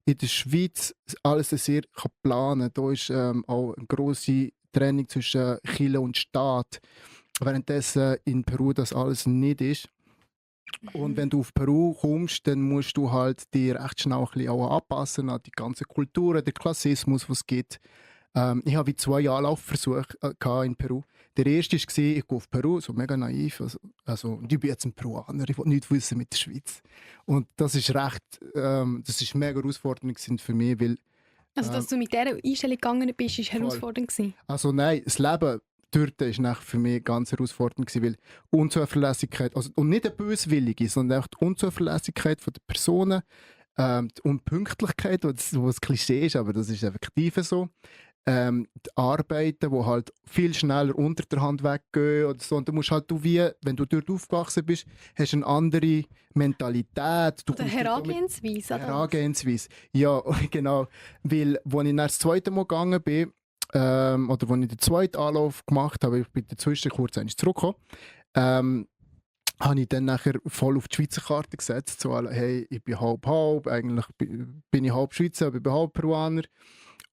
in der Schweiz alles sehr planen kann. Da ist auch eine grosse Trennung zwischen Kirche und Staat, währenddessen in Peru das alles nicht ist. Und wenn du auf Peru kommst, dann musst du halt dir recht schnell ein bisschen auch anpassen an die ganze Kultur, den Klassismus, was es gibt. Ich habe 2 Anlaufversuche in Peru. Der erste war, ich gehe auf Peru, so mega naiv. Also, ich bin jetzt ein Peruaner, ich will nichts wissen mit der Schweiz. Und das ist das ist mega herausfordernd für mich, weil... Also, dass du mit dieser Einstellung gegangen bist, war herausfordernd gewesen? Also nein, das Leben dort war für mich ganz herausfordernd gewesen, weil Unzuverlässigkeit, also, und nicht eine böswillige, sondern auch die Unzuverlässigkeit der Personen, die Unpünktlichkeit, was ein Klischee ist, aber das ist effektiv so. Die Arbeiten, die halt viel schneller unter der Hand weggehen oder so. Und du musst halt, wenn du dort aufgewachsen bist, hast du eine andere Mentalität. Oder Herangehensweise. Herangehensweise, ja, genau. Weil, als ich das zweite Mal gegangen bin, oder als ich den zweiten Anlauf gemacht habe, ich bin dazwischen kurz zurückgekommen, habe ich dann nachher voll auf die Schweizer Karte gesetzt. So, hey, ich bin halb, eigentlich bin ich halb Schweizer, aber ich bin halb Peruaner.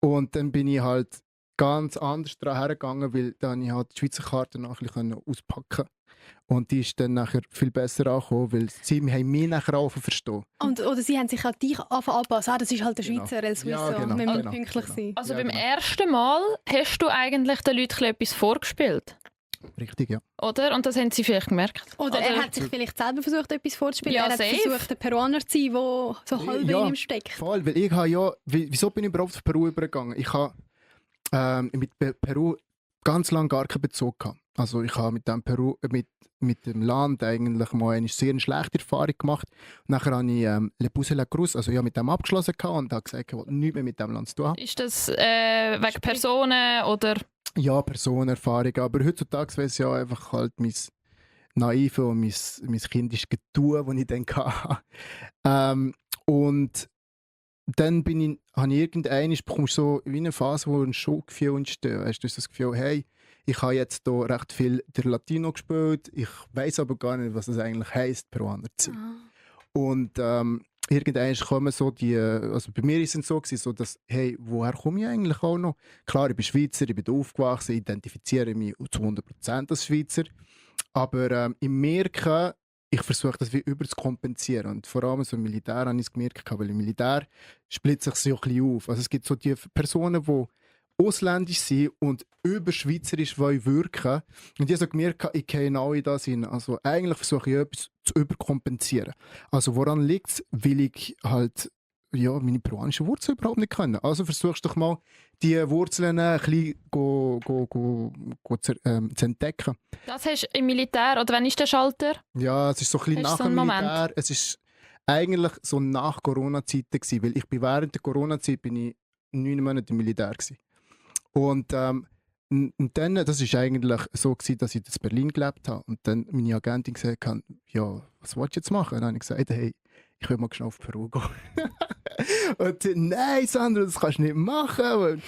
Und dann bin ich halt ganz anders daran hergegangen, weil dann ich halt die Schweizer Karte nachher auspacken konnte. Und die ist dann nachher viel besser angekommen, weil sie haben mich nachher auch verstehen. Oder sie haben sich an dich anpassen. Das ist halt der Schweizer El Suizo, wenn wir pünktlich sind. Also beim ersten Mal hast du eigentlich den Leuten etwas vorgespielt? Richtig, ja. Oder? Und das haben sie vielleicht gemerkt. Oder er hat sich vielleicht selber versucht, etwas vorzuspielen. Ja, er hat safe. versucht, ein Peruaner zu sein, der so halb in ihm steckt. Voll, weil ich habe ja... Wieso bin ich überhaupt auf Peru übergegangen? Ich habe mit Peru ganz lange gar keinen Bezug gehabt. Also ich habe mit dem Land eigentlich mal eine sehr schlechte Erfahrung gemacht. Und nachher habe ich Le Puse la Cruz, also ich habe mit dem abgeschlossen und habe gesagt, ich will nichts mehr mit dem Land zu tun haben. Ist das wegen Personen oder... Ja, Personenerfahrung, aber heutzutage weiß ich ja einfach halt mein Naive und mein kindisches Getue, das ich dann hatte. Und dann habe ich irgendwann bekommst so wie eine Phase, wo ein Schuldgefühl entsteht. Hast du das Gefühl, hey, ich habe jetzt hier recht viel der Latino gespielt, ich weiß aber gar nicht, was es eigentlich heisst, Peruaner zu sein. Und irgendwann kommen so also bei mir ist es so gewesen, so dass, hey, woher komme ich eigentlich auch noch? Klar, ich bin Schweizer, ich bin aufgewachsen, identifiziere mich zu 100% als Schweizer, aber ich merke, ich versuche das wie überzukompensieren. Und vor allem so im Militär habe ich es gemerkt, weil im Militär splittet sich so ein bisschen auf. Also es gibt so die Personen, die ausländisch sind und überschweizerisch wirken. Und ich habe so gemerkt, ich gehe genau in das hin. Also eigentlich versuche ich etwas zu überkompensieren. Also woran liegt es? Weil ich halt meine peruanischen Wurzeln überhaupt nicht kenne. Also versuchst doch mal, die Wurzeln ein bisschen zu entdecken. Das hast du im Militär, oder wann ist der Schalter? Ja, es ist so ein bisschen Hast nach du so dem einen Militär. Moment? Es ist eigentlich so nach Corona-Zeiten gewesen, weil ich bin während der Corona-Zeit 9 Monate im Militär gewesen. Und dann, das ist eigentlich so gewesen, dass ich in Berlin gelebt habe und dann meine Agentin gesagt hat, ja, was willst du jetzt machen? Und dann habe ich gesagt, hey, ich will mal schnell auf Peru gehen. Und sie, nein, Sandra, das kannst du nicht machen.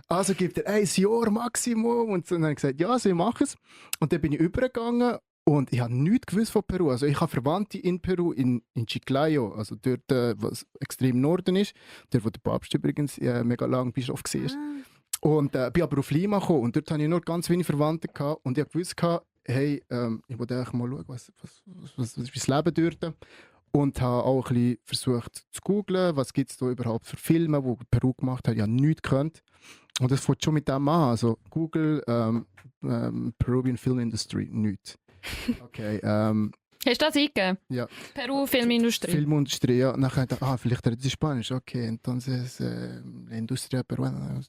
Also gibt er 1 Jahr Maximum. Und dann habe ich gesagt, ja, also ich mache es. Und dann bin ich übergegangen und ich habe nichts gewusst von Peru. Also ich habe Verwandte in Peru, in Chiclayo, also dort, was extrem im Norden ist, dort, wo der Papst übrigens mega lang Bischof war. Und bin aber auf Lima gekommen und dort hatte ich nur ganz wenige Verwandte gehabt, und ich wusste, hey, ich wollte eigentlich mal schauen, was ist das Leben dort. Und habe auch ein bisschen versucht zu googlen, was gibt es da überhaupt für Filme, die Peru gemacht hat. Ich habe nichts gekannt. Und das fängt schon mit dem an. Also Google, Peruvian Film Industry, nichts. Okay, Hast du das eingegeben? ja. Peru, Filmindustrie. Filmindustrie, ja. Nachher dachte ich, vielleicht redet sie Spanisch. Okay, entonces, la industria peruana.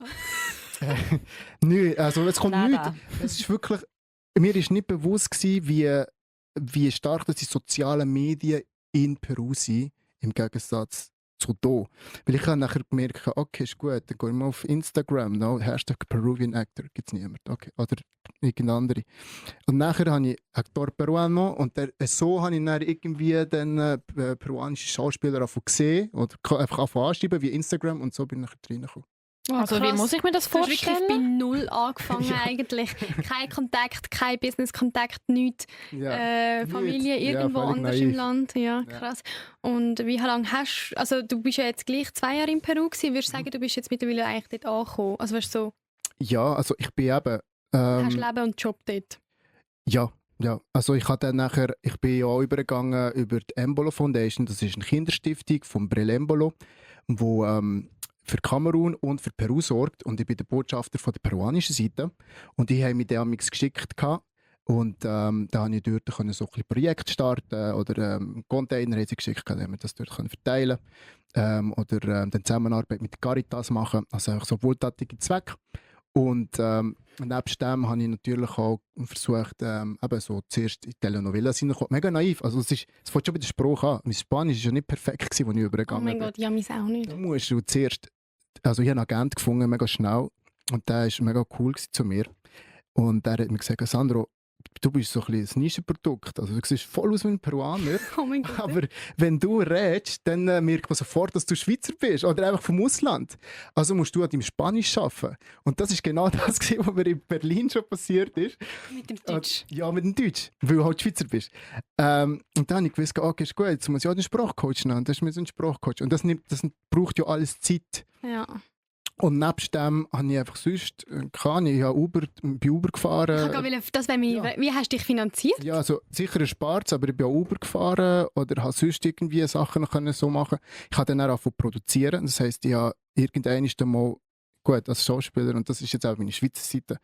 Nö, also es kommt Nada. nichts. Es ist wirklich, mir ist nicht bewusst gewesen, wie stark die sozialen Medien in Peru sind, im Gegensatz zu hier. Weil ich habe nachher gemerkt, okay, ist gut, dann gehe ich mal auf Instagram, no, Hashtag Peruvian Actor, gibt es niemand, okay, oder irgendeine andere. Und nachher habe ich Actor Peruano und so habe ich dann irgendwie den peruanischen Schauspieler gesehen oder einfach anschreiben wie Instagram, und so bin ich nachher reingekommen. Also wie muss ich mir das Du hast wirklich bei vorstellen? null angefangen eigentlich. Kein Kontakt, kein Business-Kontakt, nichts. Familie nichts. Ja, irgendwo völlig anders naiv. im Land. Ja, krass. Und wie lange hast also du bist ja jetzt gleich 2 Jahre in Peru gewesen. Würdest du sagen, du bist jetzt mittlerweile eigentlich dort angekommen? Also weißt du, so, Ja, also ich bin eben... hast Leben und Job dort? Ja. Also ich bin ja auch übergegangen über die Embolo Foundation, das ist eine Kinderstiftung von Brel Embolo, wo für Kamerun und für Peru sorgt, und ich bin der Botschafter von der peruanischen Seite und die haben mich damals geschickt gehabt. Und da konnte ich dort so ein bisschen Projekt starten oder Container haben sie geschickt, dann haben wir das dort verteilen oder dann Zusammenarbeit mit der Caritas machen, also einfach so wohltätige Zwecke. Und nebst dem habe ich natürlich auch versucht, eben so zuerst in Telenovelas hineinzukommen. Mega naiv, also es fängt schon bei der Sprache an. Mein Spanisch war ja nicht perfekt, als ich Oh übergegangen mein bin. Gott, ja, meins auch nicht. Da musst du zuerst, also ich habe einen Agent gefunden, mega schnell, und der war mega cool zu mir. Und der hat mir gesagt, Sandro, du bist so ein bisschen ein Nischenprodukt, also du siehst voll aus wie ein Peruaner, Oh mein Gott. aber wenn du redest, dann merkt man sofort, dass du Schweizer bist oder einfach vom Ausland. Also musst du an deinem Spanisch arbeiten. Und das ist genau das, was mir in Berlin schon passiert ist. Mit dem Deutsch. Ja, mit dem Deutsch, weil du halt Schweizer bist. Und dann habe ich gewusst, okay, ist gut, jetzt muss ich auch den Sprachcoach nehmen. Das ist mir so ein Sprachcoach. Und das braucht ja alles Zeit. Ja. Und nebst dem habe ich einfach sonst, ich habe bei Uber gefahren. Wie hast du dich finanziert? Ja, also sicher erspart, aber ich bin auch Uber gefahren oder habe sonst irgendwie Sachen können so machen. Ich habe dann auch angefangen zu produzieren. Das heisst, ich habe irgendwann mal, gut, als Schauspieler, und das ist jetzt auch meine Schweizer Seite,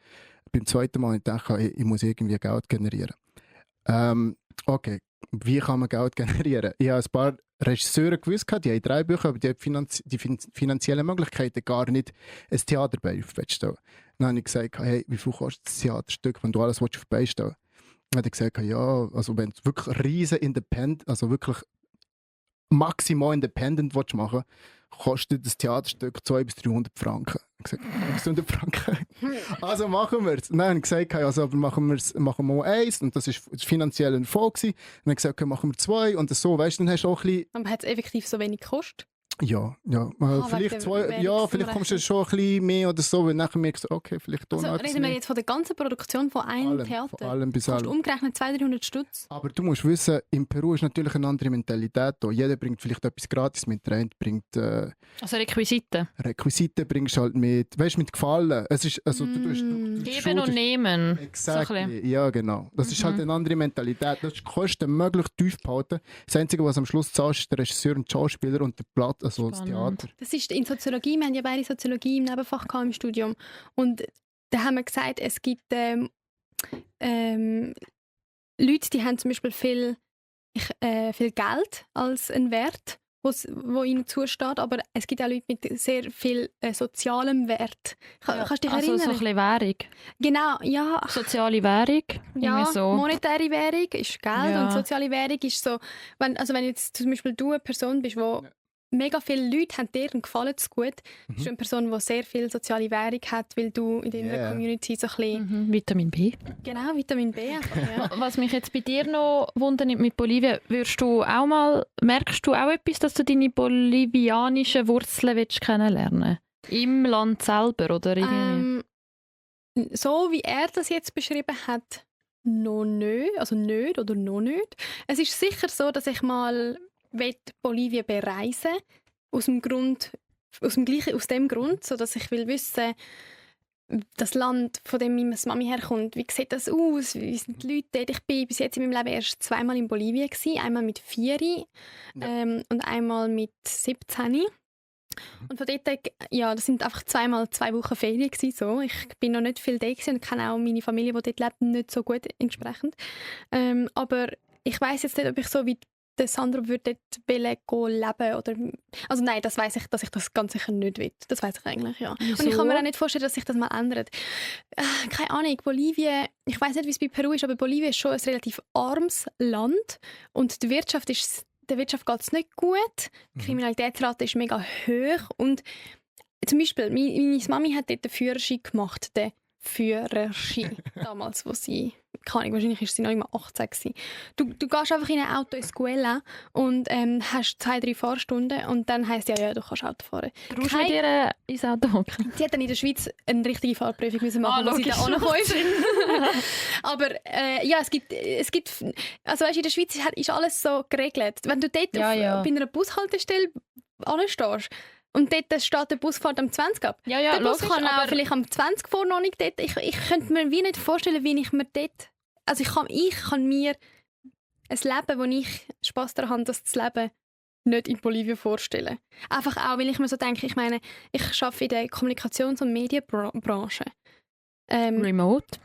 beim zweiten Mal dachte ich muss irgendwie Geld generieren. Okay, wie kann man Geld generieren? Ich habe ein paar Regisseure gewusst, die haben 3 Bücher, aber die haben die finanziellen Möglichkeiten gar nicht, ein Theater aufzustellen. Dann habe ich gesagt, hey, wie viel kostet das Theaterstück, wenn du alles auf die Beine stellen willst? Dann hat er gesagt, ja, also wenn du wirklich riesen Independent, also wirklich maximal Independent machen willst, kostet das Theaterstück 200 bis 300 Franken. Ich habe gesagt, 200 Franken. Also machen wir es. Dann habe ich gesagt, also, aber machen wir mal 1 und das war finanziell ein Erfolg. Dann habe ich gesagt, okay, machen wir 2 und so, weißt du, dann hast du auch ein bisschen... Aber hat es effektiv so wenig gekostet? Ja. Vielleicht vielleicht kommst du schon ein bisschen mehr oder so, weil nachher merkst du, okay, vielleicht also, reden wir jetzt von der ganzen Produktion von einem Theater? Von allem bis allem. Umgerechnet 200-300 Stutz. Aber du musst wissen, in Peru ist natürlich eine andere Mentalität da. Jeder bringt vielleicht etwas gratis mit rein, bringt also Requisiten. Requisiten bringst du halt mit, weißt, mit Gefallen. Es ist, also, Geben und nehmen. Exactly. Ja, genau. Das ist halt eine andere Mentalität. Das ist die Kosten möglichst tief behalten. Das Einzige, was am Schluss zahlst, ist der Regisseur und die Schauspieler und der Platz. Also das Theater. Das ist in Soziologie, wir haben ja beide Soziologie im Nebenfach im Studium und da haben wir gesagt, es gibt Leute, die haben zum Beispiel viel Geld als einen Wert, wo ihnen zusteht, aber es gibt auch Leute mit sehr viel sozialem Wert. Kannst du dich erinnern? Also so ein bisschen Währung. Genau, ja. Soziale Währung. Ja, so. Monetäre Währung ist Geld und soziale Währung ist so, wenn jetzt zum Beispiel du eine Person bist, wo mega viele Leute haben dir einen Gefallen zu gut. Du bist eine Person, die sehr viel soziale Währung hat, weil du in deiner Community so ein bisschen... Vitamin B. Genau, Vitamin B. Einfach, ja. Was mich jetzt bei dir noch wundert mit Bolivien, merkst du auch etwas, dass du deine bolivianischen Wurzeln kennenlernen willst? Im Land selber oder irgendwie? So wie er das jetzt beschrieben hat, noch nicht. Also nicht oder noch nicht. Es ist sicher so, dass ich mal Bolivien bereisen aus dem Grund, aus dem Grund, so dass ich will wissen, das Land, von dem meine Mami herkommt, wie sieht das aus, wie sind die Leute dort? Ich bin bis jetzt in meinem Leben erst 2-mal in Bolivien gewesen, einmal mit 4 und einmal mit 17. Und von dort, ja, das sind einfach 2-mal 2 Wochen Ferien gewesen, so. Ich bin noch nicht viel da gewesen und kenne auch meine Familie, die dort lebt, nicht so gut entsprechend. Aber ich weiss jetzt nicht, ob ich so wie der Sandro würde dort leben oder... Also nein, das weiss ich, dass ich das ganz sicher nicht will. Das weiss ich eigentlich, ja. Wieso? Und ich kann mir auch nicht vorstellen, dass sich das mal ändert. Keine Ahnung, Bolivien... Ich weiss nicht, wie es bei Peru ist, aber Bolivien ist schon ein relativ armes Land und der Wirtschaft geht es nicht gut. Die Kriminalitätsrate ist mega hoch und zum Beispiel, meine Mami hat dort den Führerschein gemacht, den Führerschein, damals, wo sie, keine Ahnung, wahrscheinlich war sie noch immer 18 gewesen. Du gehst einfach in ein Auto in Escuela und hast 2-3 Fahrstunden und dann heisst ja, du kannst Auto fahren. Brauchst du mit ihr ins Auto hocken? Sie hat dann in der Schweiz eine richtige Fahrprüfung müssen machen, wo sie da angekommen ist. Aber ja, es gibt, also weißt, in der Schweiz ist alles so geregelt. Wenn du dort bei einer Bushaltestelle anstehst, und dort steht der Bus fährt am 20 ab. Ja, der Bus logisch, kann auch vielleicht am 20 vor noch nicht dort. Ich könnte mir wie nicht vorstellen, wie ich mir dort... Also ich kann mir ein Leben, wo ich Spass daran habe, das zu leben, nicht in Bolivien vorstellen. Einfach auch, weil ich mir so denke, ich meine, ich arbeite in der Kommunikations- und Medienbranche. Remote?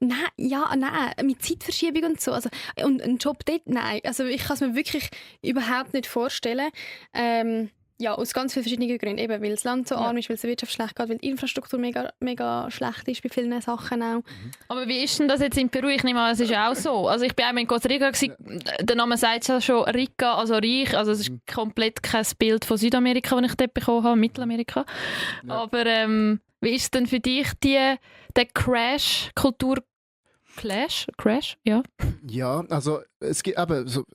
Nein, mit Zeitverschiebung und so. Also, und ein Job dort, nein. Also ich kann es mir wirklich überhaupt nicht vorstellen. Ja, aus ganz vielen verschiedenen Gründen. Eben, weil das Land so arm ist, weil es der Wirtschaft schlecht geht, weil die Infrastruktur mega, mega schlecht ist bei vielen Sachen auch. Aber wie ist denn das jetzt in Peru? Ich nehme an, es ist ja auch so. Also ich bin auch in Costa Rica gewesen. Der Name sagt ja schon Rica, also reich. Also es ist komplett kein Bild von Südamerika, das ich dort bekommen habe, Mittelamerika. Ja. Aber wie ist denn für dich der Crash, Kultur-Clash? Crash? Ja. Ja, also es gibt eben so.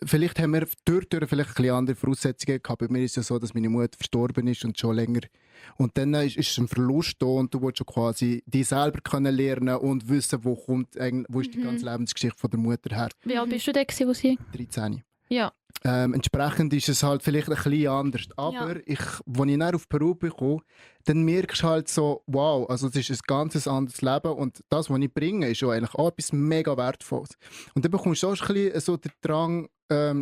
Vielleicht haben wir durch vielleicht ein bisschen andere Voraussetzungen gehabt. Bei mir ist es ja so, dass meine Mutter verstorben ist und schon länger. Und dann ist ein Verlust da und du willst schon quasi dich selber können lernen und wissen, wo ist die ganze Lebensgeschichte von der Mutter her. Wie alt bist du da gewesen, wo sie? 13. Ja. Entsprechend ist es halt vielleicht ein bisschen anders. Aber als ich dann auf Peru bekomme, dann merkst du halt so, wow, also es ist ein ganz anderes Leben und das, was ich bringe, ist schon eigentlich auch etwas mega Wertvolles. Und dann bekommst du auch ein bisschen so den Drang,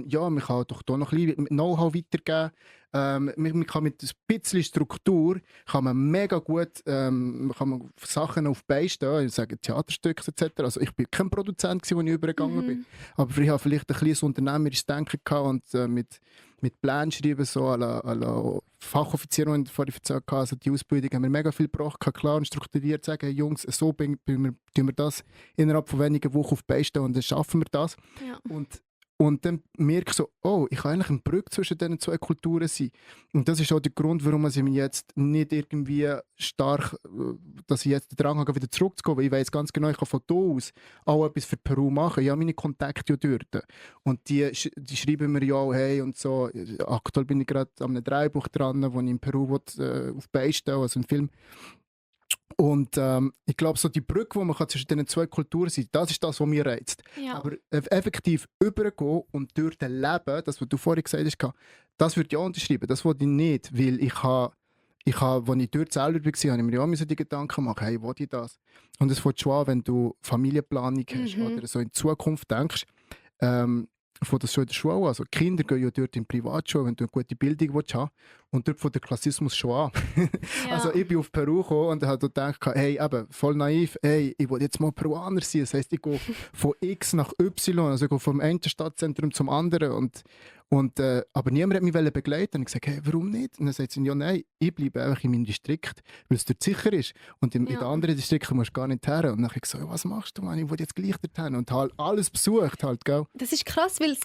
ja, man kann doch hier noch ein bisschen Know-how weitergeben. Man kann mit ein bisschen Struktur kann man mega gut kann man Sachen auf die Beine stellen, ich sage Theaterstücke etc. Also ich bin kein Produzent gewesen, als ich übergegangen bin, aber ich habe vielleicht ein kleines unternehmerisches Denken gehabt und mit Plänen schreiben, so à la Fachoffizier, die ich vorhin erzählt habe, also die Ausbildung haben wir mega viel gebraucht, klar und strukturiert sagen, hey Jungs, so tun wir das innerhalb von wenigen Wochen auf die Beine stellen und dann schaffen wir das. Ja. Und dann merke ich so, oh, ich kann eigentlich eine Brücke zwischen diesen zwei Kulturen sein. Und das ist auch der Grund, warum ich mich jetzt nicht irgendwie stark, dass ich jetzt den Drang habe, wieder zurückzugehen, weil ich weiß ganz genau, ich kann von hier aus auch etwas für Peru machen. Ich habe meine Kontakte ja dort. Und die schreiben mir ja auch, hey und so. Aktuell bin ich gerade an einem Drehbuch dran, wo ich in Peru auf die Beine stelle, also einen Film. Und ich glaube, so die Brücke, die man zwischen diesen zwei Kulturen sein kann, das ist das, was mich reizt. Ja. Aber effektiv übergehen und durch das Leben, das, was du vorhin gesagt hast, das würde ich auch unterschreiben. Das wollte ich nicht, weil ich habe, als ich dort selber war, habe ich mir auch die Gedanken gemacht, hey, will ich das? Und es fängt schon an, wenn du Familienplanung hast oder so in die Zukunft denkst, von das schon in der Schule an. Also die Kinder gehen ja dort in die Privatschule, wenn du eine gute Bildung willst haben. Und dort fängt der Klassismus schon an. Ja. Also ich bin auf Peru gekommen und habe gedacht, hey, eben, voll naiv, hey, ich will jetzt mal Peruaner sein. Das heisst, ich gehe von X nach Y, also ich gehe vom einen Stadtzentrum zum anderen. Aber niemand hat mich begleiten. Und ich gesagt, hey, warum nicht? Und dann sagt sie, ja, nein, ich bleibe einfach in meinem Distrikt, weil es dort sicher ist. Und in den anderen Distrikten musst du gar nicht her. Und dann habe ich gesagt, was machst du, Mann? Ich will jetzt gleich dorthin. Und halt alles besucht, halt, gell? Das ist krass, weil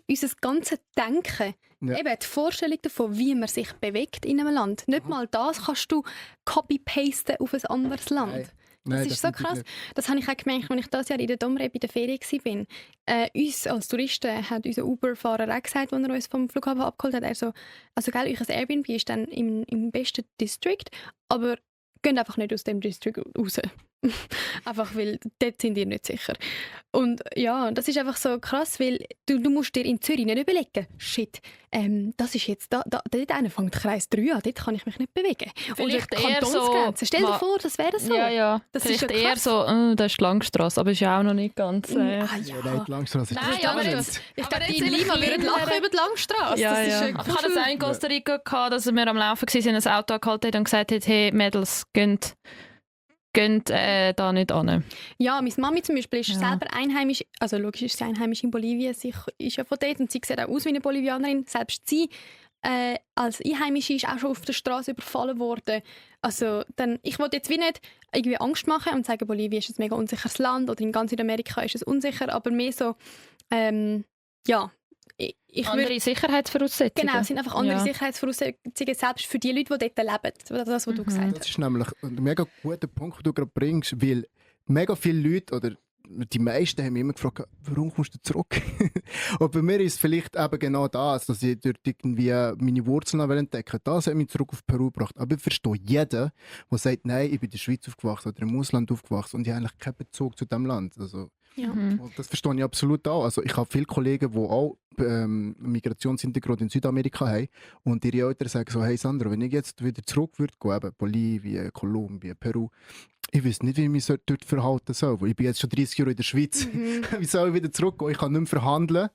unser ganzes Denken, Ja. eben die Vorstellung davon, wie man sich bewegt in einem Land, nicht mal das kannst du copy-pasten auf ein anderes Land. Nein, Das ist so definitiv krass. nicht. Das habe ich auch gemerkt, als ich dieses Jahr in der Domrep in der Ferien war. Uns als Touristen hat unser Uber-Fahrer auch gesagt, als er uns vom Flughafen abgeholt hat, also gell, euer Airbnb ist dann im besten District, aber geht einfach nicht aus dem District raus. Einfach weil dort sind ihr nicht sicher. Und ja, das ist einfach so krass, weil du musst dir in Zürich nicht überlegen, shit, das ist jetzt, dort fängt Kreis 3 an, dort kann ich mich nicht bewegen. Vielleicht oder eher Kantonsgrenze. so, Stell dir vor, das wäre so. Ja. Das Vielleicht ist ja eher krass. so, das ist die Langstrasse, aber ist ja auch noch nicht ganz... Ah, Ja, ja. nein, die Langstrasse ist Nein, das aber gar jetzt- nicht. Ich Aber glaube, jetzt die in Lima würden kleineren- lachen über die Langstrasse. Ja, das ja. ist Ich hatte das auch in Costa Rica, gehabt, dass wir am Laufen waren, ein Auto angehalten hat und gesagt hat, hey Mädels, geht da nicht an. Ja, meine Mami zum Beispiel ist Ja. selber einheimisch, also logisch ist sie einheimisch in Bolivien, sie ist ja von dort und sie sieht auch aus wie eine Bolivianerin. Selbst sie als Einheimische ist auch schon auf der Straße überfallen worden. Also ich wollte jetzt wie nicht irgendwie Angst machen und sagen, Bolivien ist ein mega unsicheres Land oder in ganz Südamerika ist es unsicher, aber mehr so, ja, ich würde... Andere Sicherheitsvoraussetzungen. Genau, es sind einfach andere Ja. Sicherheitsvoraussetzungen, selbst für die Leute, die dort leben. Das, was du gesagt hast. Das ist nämlich ein mega guter Punkt, den du gerade bringst, weil mega viele Leute oder die meisten haben mich immer gefragt, warum kommst du zurück? Und bei mir ist es vielleicht eben genau das, dass ich dort irgendwie meine Wurzeln entdecken will. Das hat mich zurück auf Peru gebracht. Aber ich verstehe jeden, der sagt, nein, ich bin in der Schweiz aufgewachsen oder im Ausland aufgewachsen und ich habe eigentlich keinen Bezug zu diesem Land. Also, Ja. und das verstehe ich absolut auch. Also ich habe viele Kollegen, die auch Migrationshintergrund in Südamerika haben und ihre Eltern sagen so, hey Sandra, wenn ich jetzt wieder zurück würde gehen, eben Bolivien, Kolumbien, Peru, ich weiß nicht, wie ich mich dort verhalten soll. Weil ich bin jetzt schon 30 Jahre in der Schweiz. Wie soll ich wieder zurückgehen? Ich kann nicht mehr verhandeln.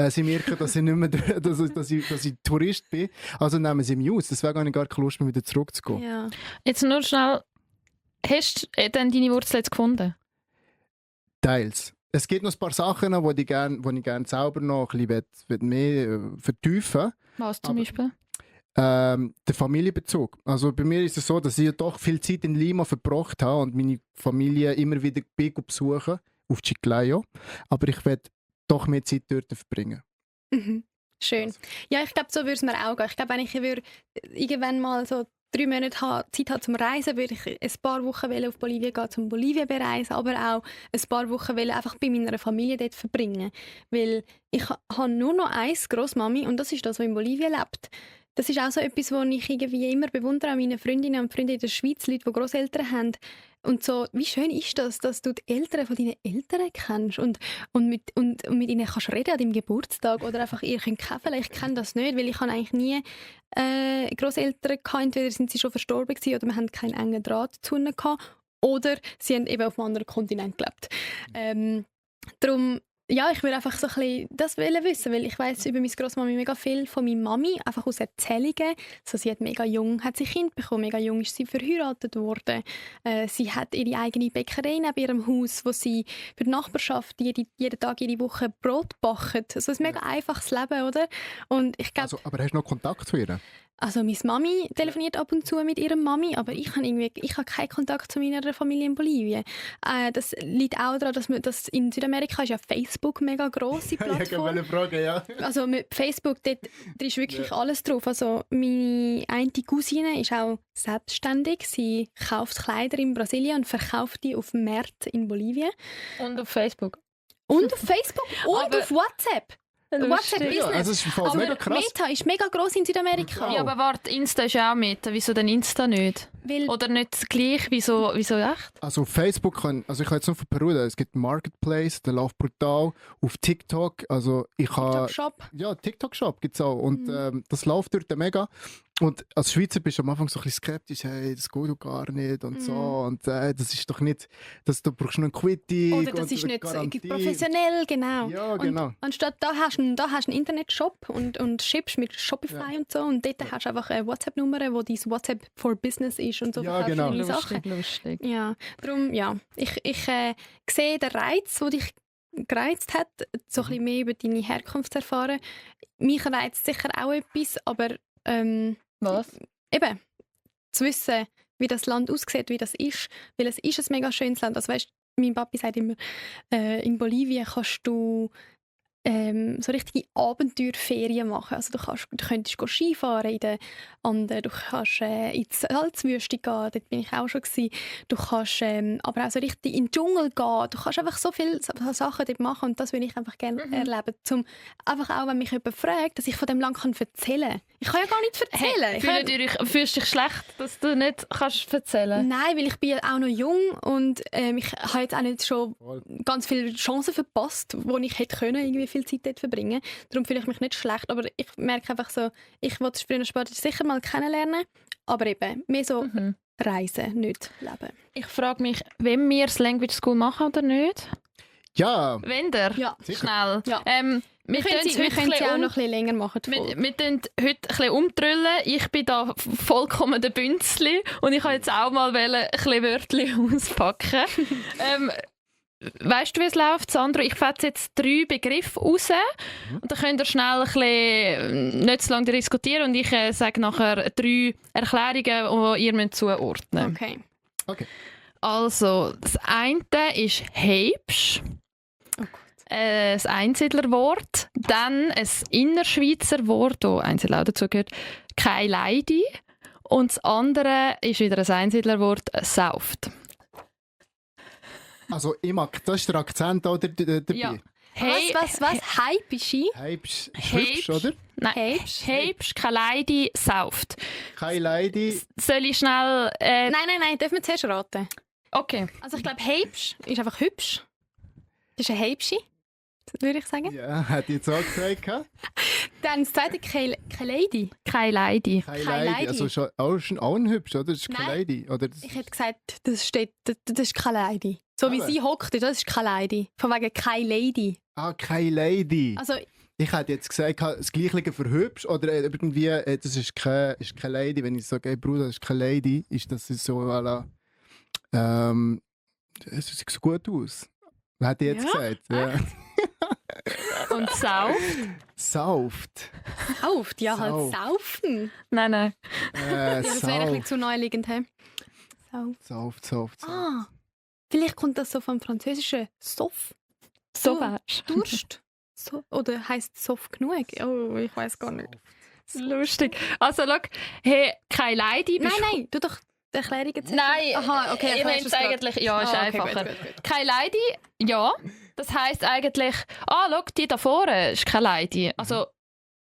Sie merken, dass ich nicht mehr dass ich Tourist bin. Also nehmen sie mich aus. Deswegen habe ich gar keine Lust mehr, wieder zurückzugehen. Ja. Jetzt nur schnell, hast du denn deine Wurzeln jetzt gefunden? Teils. Es gibt noch ein paar Sachen, die ich gerne selber noch ein bisschen mehr vertiefen. Was zum Aber- Beispiel? Der Familienbezug. Also bei mir ist es so, dass ich doch viel Zeit in Lima verbracht habe und meine Familie immer wieder besuchen auf Chiclayo. Aber ich werde doch mehr Zeit dort verbringen. Mhm. Schön. Ja, ich glaube, so würde es mir auch gehen. Ich glaube, wenn ich irgendwann mal so 3 Monate Zeit habe zum Reisen, würde ich ein paar Wochen auf Bolivien gehen, zum Bolivien bereisen, aber auch ein paar Wochen einfach bei meiner Familie dort verbringen. Weil ich habe nur noch eine Grossmami und das ist das, was in Bolivien lebt. Das ist auch so etwas, was ich irgendwie immer bewundere an meinen Freundinnen und Freunden in der Schweiz, Leute, die Grosseltern haben. Und so, wie schön ist das, dass du die Eltern von deinen Eltern kennst und mit ihnen kannst reden an deinem Geburtstag oder einfach ihr könnt kämpfen. Ich kenne das nicht, weil ich habe eigentlich nie Grosseltern gehabt. Entweder sind sie schon verstorben gewesen, oder wir haben keinen engen Draht zu ihnen gehabt, oder sie haben eben auf einem anderen Kontinent gelebt. Darum ja, ich will einfach so ein bisschen das wissen, weil ich weiss über meine Grossmami mega viel von meiner Mami, einfach aus Erzählungen. So, sie hat mega jung, hat sie Kind bekommen, mega jung ist sie verheiratet worden. Sie hat ihre eigene Bäckerei neben ihrem Haus, wo sie für die Nachbarschaft jeden Tag, jede Woche Brot backt. So ein mega einfaches Leben, oder? Und ich glaube, Aber hast du noch Kontakt zu ihr? also meine Mami telefoniert ab und zu mit ihrer Mami, aber ich habe keinen Kontakt zu meiner Familie in Bolivien. Das liegt auch daran, dass in Südamerika ist ja Facebook eine mega grosse Plattform. Ja, Frage, ja. Also mit Facebook, dort ist wirklich alles drauf. Also meine eine Cousine ist auch selbstständig. Sie kauft Kleider in Brasilien und verkauft die auf dem Markt in Bolivien. Und auf Facebook. Und auf Facebook und Aber- auf WhatsApp. WhatsApp Ja, Business. also es ist voll Aber mega krass. Meta ist mega gross in Südamerika. Ja, aber warte, Insta ist ja auch Meta. Wieso denn Insta nicht? Weil Oder nicht gleich? Wieso echt? Also auf Facebook also ich kann jetzt nur von Peru reden. Es gibt einen Marketplace, der läuft brutal. Auf TikTok, also ich habe... TikTok-Shop. Ja, TikTok-Shop gibt es auch. Und das läuft dort mega. Und als Schweizer bist du am Anfang so ein bisschen skeptisch, hey, das geht doch gar nicht und so. Und das ist doch nicht, da brauchst du noch eine Quittung. Oder das und ist eine nicht so Garantie. professionell, genau. Ja, genau. Und anstatt da hast du einen Internetshop und shippst mit Shopify und so. Und dort hast du einfach eine WhatsApp-Nummer, wo dein WhatsApp for Business ist und so Ja, verkaufst du genau. deine Sachen. Lustig. Ja, darum, ja. Ich sehe den Reiz, der dich gereizt hat, so ein bisschen mehr über deine Herkunft zu erfahren. Mich reizt sicher auch etwas, aber Was? eben, zu wissen, wie das Land aussieht, wie das ist, weil es ist ein mega schönes Land. Also weißt, mein Papi sagt immer, in Bolivien kannst du so richtige Abenteuerferien machen. Also du könntest Skifahren in den Anden, du kannst in die Salzwüste gehen, dort bin ich auch schon gewesen. Du kannst aber auch so richtig in den Dschungel gehen. Du kannst einfach so viele Sachen dort machen und das würde ich einfach gerne erleben. Einfach auch, wenn mich jemand fragt, dass ich von dem Land erzählen kann. Ich kann ja gar nicht erzählen. Fühlst du dich schlecht, dass du nicht kannst erzählen? Nein, weil ich bin auch noch jung und ich habe jetzt auch nicht schon ganz viele Chancen verpasst, wo ich hätte können, irgendwie viel Zeit dort verbringen. Darum fühle ich mich nicht schlecht, aber ich merke einfach so, ich will früher oder später sicher mal kennenlernen, aber eben mehr so reisen, nicht leben. Ich frage mich, wenn wir das Language School machen oder nicht? Ja, Wenn der? Ja. Schnell. Ja. Wir können Sie auch noch ein bisschen länger machen. die Folge. Wir tun heute ein bisschen umtrüllen. Ich bin da vollkommen der Bünzli und ich wollte jetzt auch mal ein bisschen Wörtchen auspacken. Weißt du, wie es läuft, Sandro? Ich fetze jetzt 3 Begriffe raus und dann könnt ihr schnell ein bisschen nicht so lange diskutieren und ich sage nachher 3 Erklärungen, die ihr zuordnen müsst. Okay. Also, das eine ist «Heibsch». Oh Gott. Ein Einsiedlerwort. Dann ein Innerschweizer Wort, das Einsiedler auch dazu gehört, «Kein Leidi». Und das andere ist wieder ein Einsiedlerwort, «Sauft». also das ist der Akzent auch dabei. Ja. Was? Heipischi? Heibsch ist hübsch, oder? Nein, Heibsch, «Kein Leidi», «Sauft». Kein Leidi. Soll ich schnell... Nein, dürfen wir zuerst raten. Okay. Also ich glaube, Heibsch ist einfach hübsch. Das ist ein Heibschi, würde ich sagen. Ja, hat die jetzt auch gesagt. Dann das zweite, kein Lady. «Kein Leidi». Kein Kein Leidi. Leidi. Also schon auch ein hübsch, oder? Das ist kein Nein. Leidi. Oder das Ich hätte gesagt, das ist kein Lady. So wie Aber. sie hockt, das ist kein Lady. Von wegen kein Lady. kein Lady. Also, Ich hätte jetzt gesagt, das Gleiche für hübsch oder irgendwie, das ist keine Lady. Wenn ich sage, hey Bruder, das ist keine Lady, ist das so, voilà. Es sieht so gut aus. Was hat die jetzt Ja? gesagt? Ja. Und «Sauft»? Sauft. sauft. Ja, halt Sauft. saufen. Nein. Ja, das wäre ein bisschen Sauft. zu naheliegend. He? Sauft. Ah, vielleicht kommt das so vom französischen «soff». So So. wär's. Durst. So, oder heisst «soff» genug? Oh, ich weiß gar nicht. Lustig. Also, schau, hey, «Kein Leidi». Nein, tu doch die Erklärung jetzt. Nein, Aha, okay, ich erklärst nehme du es es grad. eigentlich, ja, ist Ah, okay, einfacher. gut. «Kein Leidi», ja. Das heisst eigentlich, schau, die da vorne ist «Kein Leidi». Also,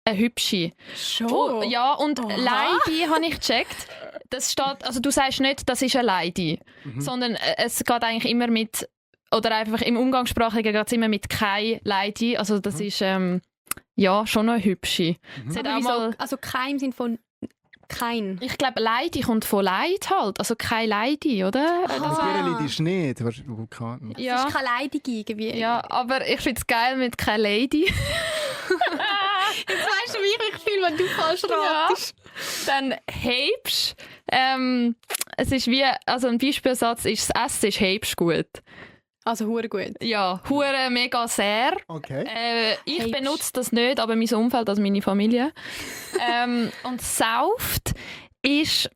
eine hübsche. Schon? Oh, ja, und Aha. Leidi habe ich gecheckt. Das steht, also du sagst nicht, das ist eine Leidi, sondern es geht eigentlich immer mit, oder einfach im Umgangssprachlichen geht es immer mit «kein Leidi». Also das ist, ja, schon eine hübsche. Sie hat Aber auch wieso, mal, also kein im Sinne von Kein. Ich glaube, Leidi kommt von Leid halt. Also kein Leidi, oder? Das Bireli ist nicht. Vulkan. Es ist keine Leitung irgendwie. Ja, aber ich finde es geil mit kein Lady. Jetzt weißt du, wie ich fühle, wenn du falsch ratest. Dann hebst. Es ist wie, also ein Beispielsatz ist, das Essen ist hebst gut. Also hure gut. Ja, hure mega sehr. Okay. Ich Hebst. benutze das nicht, aber mein Umfeld, also meine Familie. Und sauft ist,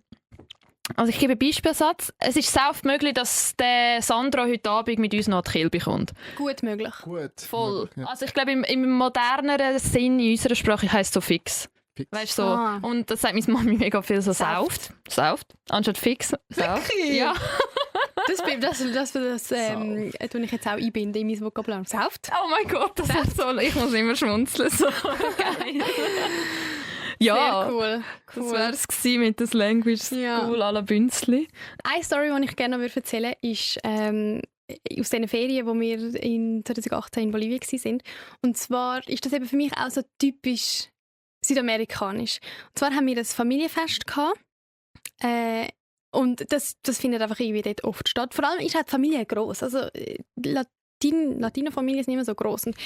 also ich gebe einen Beispielsatz, es ist sauft möglich, dass der Sandro heute Abend mit uns noch die Kill bekommt. Gut möglich. Gut. Voll. Ja. Also ich glaube, im moderneren Sinn in unserer Sprache heisst es so fix. Fix. Weißt du, so. Ah. Und das sagt meine Mami mega viel so sauft. Anstatt fix. Sauft. Wirklich? Ja. Das tue ich jetzt auch einbinden in mein Vokabular. Sauft. Oh mein Gott, das ist so, ich muss immer schmunzeln. So geil. Ja, Sehr cool. das wäre es gewesen mit der Language Ja. School à la Bünzli. Eine Story, die ich gerne noch erzählen würde, ist aus den Ferien, wo wir in 2018 in Bolivien waren. Und zwar ist das eben für mich auch so typisch südamerikanisch. Und zwar haben wir ein Familienfest gehabt. Und das findet einfach irgendwie dort oft statt. Vor allem ist halt die Familie gross. Also Latino-Familie ist nicht mehr so gross. Und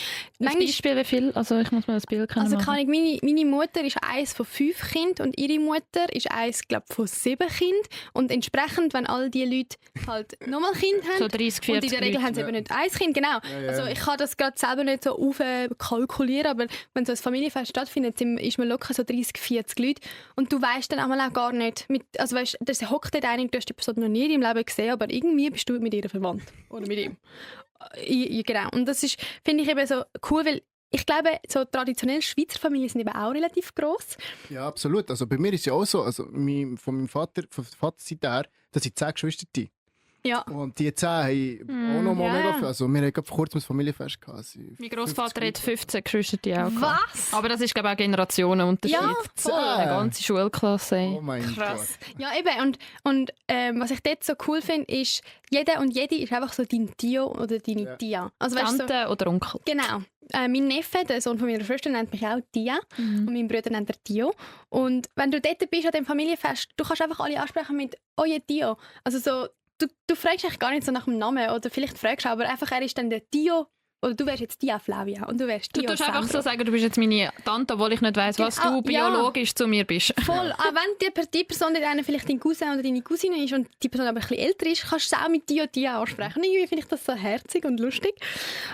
Ein Beispiel, wie viel? Also ich muss mir das Bild also machen. kann ich, meine Mutter ist eins von 5 Kindern und ihre Mutter ist eins, glaube von 7 Kindern. Und entsprechend, wenn all diese Leute halt nochmal Kinder haben, So 30, 40 und in der Regel Leute. haben sie eben nicht ein Kind, genau. Ja. Also ich kann das gerade selber nicht so aufkalkulieren, aber wenn so ein Familienfest stattfindet, ist man locker so 30, 40 Leute und du weißt dann auch gar nicht, also weißt, da hockt dort einer, du hast die Person noch nie in deinem Leben gesehen, aber irgendwie bist du mit ihr verwandt oder mit ihm. Genau. Und das ist, finde ich eben so cool, weil ich glaube, so traditionelle Schweizer Familien sind eben auch relativ gross. Ja, absolut. Also bei mir ist es ja auch so, also von meinem Vater, von der Vaterseite her, das sind 10 Geschwister. Ja. Und die 10 haben auch noch mal ja. mega viel. Also wir haben vor kurzem ein Familienfest gehabt. Mein Großvater hat 15 Geschwister auch gehabt. Was? Aber das ist glaube ich auch Generationenunterschied. Ja, voll. Eine ganze Schulklasse. Ey. Oh mein Krass. Ja, eben. Und was ich dort so cool finde, ist, jeder und jede ist einfach so dein Tio oder deine Ja. Tia. Also, weißt, so, Tante oder Onkel. genau. Mein Neffe, der Sohn von meiner Schwester, nennt mich auch Tia. Und mein Bruder nennt er Tio. Und wenn du dort bist an dem Familienfest, du kannst einfach alle ansprechen mit «Oje Tio». Also so, du fragst eigentlich gar nicht so nach dem Namen oder vielleicht fragst du, aber einfach er ist dann der Tio. Oder du wärst jetzt Tia Flavia und du wärst Du Tio tust einfach Sandro. so sagen, du bist jetzt meine Tante, obwohl ich nicht weiss, was Genau, du ja. biologisch zu mir bist. Voll. Auch wenn die Person dort einer vielleicht dein Cousin oder deine Cousine ist und die Person aber ein bisschen älter ist, kannst du es auch mit Tia ansprechen. Und irgendwie finde ich das so herzig und lustig.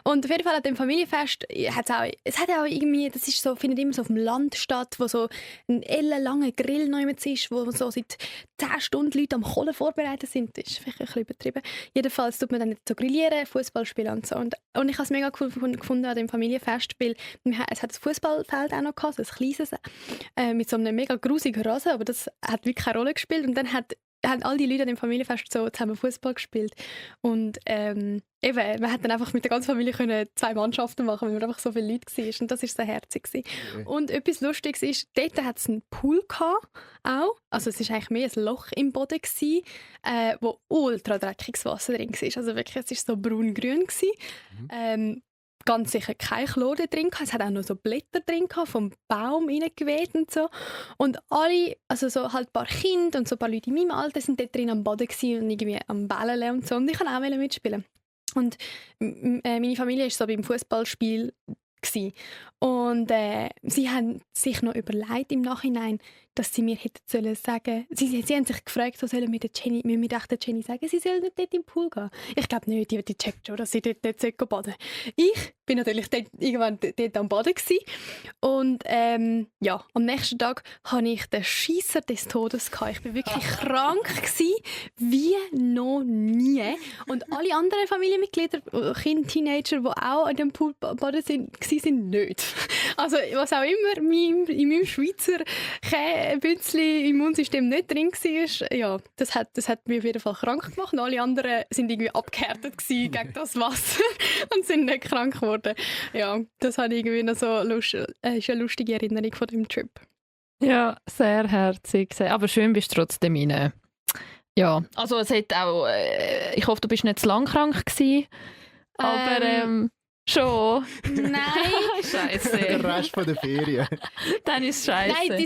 Und auf jeden Fall an dem Familienfest hat auch irgendwie, das ist so, findet immer so auf dem Land statt, wo so ein ellenlanger Grill noch jemand ist, wo so seit 10 Stunden Leute am Kohlen vorbereitet sind. Das ist vielleicht ein bisschen übertrieben. Jedenfalls tut man dann so grillieren, Fußball spielen und so. Und ich habe es mega cool gefunden an dem Familienfest, weil es hat ein Fußballfeld auch noch gehabt, so ein kleines, mit so einem mega grusigen Rasen, aber das hat wirklich keine Rolle gespielt. Und dann haben all die Leute an dem Familienfest so zusammen Fußball gespielt. Und eben, man hat dann einfach mit der ganzen Familie können 2 Mannschaften machen, weil man einfach so viele Leute war. Und das war so herzig gewesen. Und etwas Lustiges ist, dort hat es einen Pool gehabt, auch. Also es war eigentlich mehr ein Loch im Boden gewesen, wo ultra dreckiges Wasser drin war. Also wirklich, es war so braun-grün gewesen. Ganz sicher kein Chlor da drin gehabt. Es hat auch noch so Blätter drin gehabt, vom Baum reingeweht und so. Und alle, also so halt ein paar Kinder und so ein paar Leute in meinem Alter sind dort drin am Boden gewesen und irgendwie am Bällen und so. Und ich wollte auch mitspielen. Und meine Familie war so beim Fußballspiel gewesen. Und sie haben sich noch überlegt im Nachhinein, dass sie mir hätten sollen sagen, sie haben sich gefragt, so sollen wir der Jenny sagen, sie sollen nicht dort im Pool gehen. Ich glaube nicht, die checkt schon, dass sie dort nicht baden. Ich bin natürlich irgendwann dort am Baden gewesen. Und ja, am nächsten Tag hatte ich den Scheisser des Todes gehabt. Ich war wirklich krank gewesen, wie noch nie. Und alle anderen Familienmitglieder, Kinder, Teenager, die auch an dem Pool baden waren nicht. Also was auch immer in meinem Schweizer Bützli Immunsystem nicht drin war, ja, das hat mich auf jeden Fall krank gemacht. Und alle anderen sind irgendwie abgehärtet gegen das Wasser und sind nicht krank geworden. Ja, das habe ich irgendwie noch so ist eine lustige Erinnerung von dem Trip. Ja, sehr herzig. Aber schön bist du trotzdem rein. Ja, also es hat auch, ich hoffe, du bist nicht zu lang krank gewesen, aber Schon. Nein. Der Scheiße. Rest von der Ferien. Dann ist es scheiße. Nein,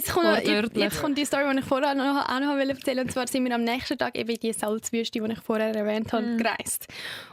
jetzt kommt die Story, die ich vorher auch noch erzählen wollte. Und zwar sind wir am nächsten Tag eben in die Salzwüste, die ich vorher erwähnt habe, gereist.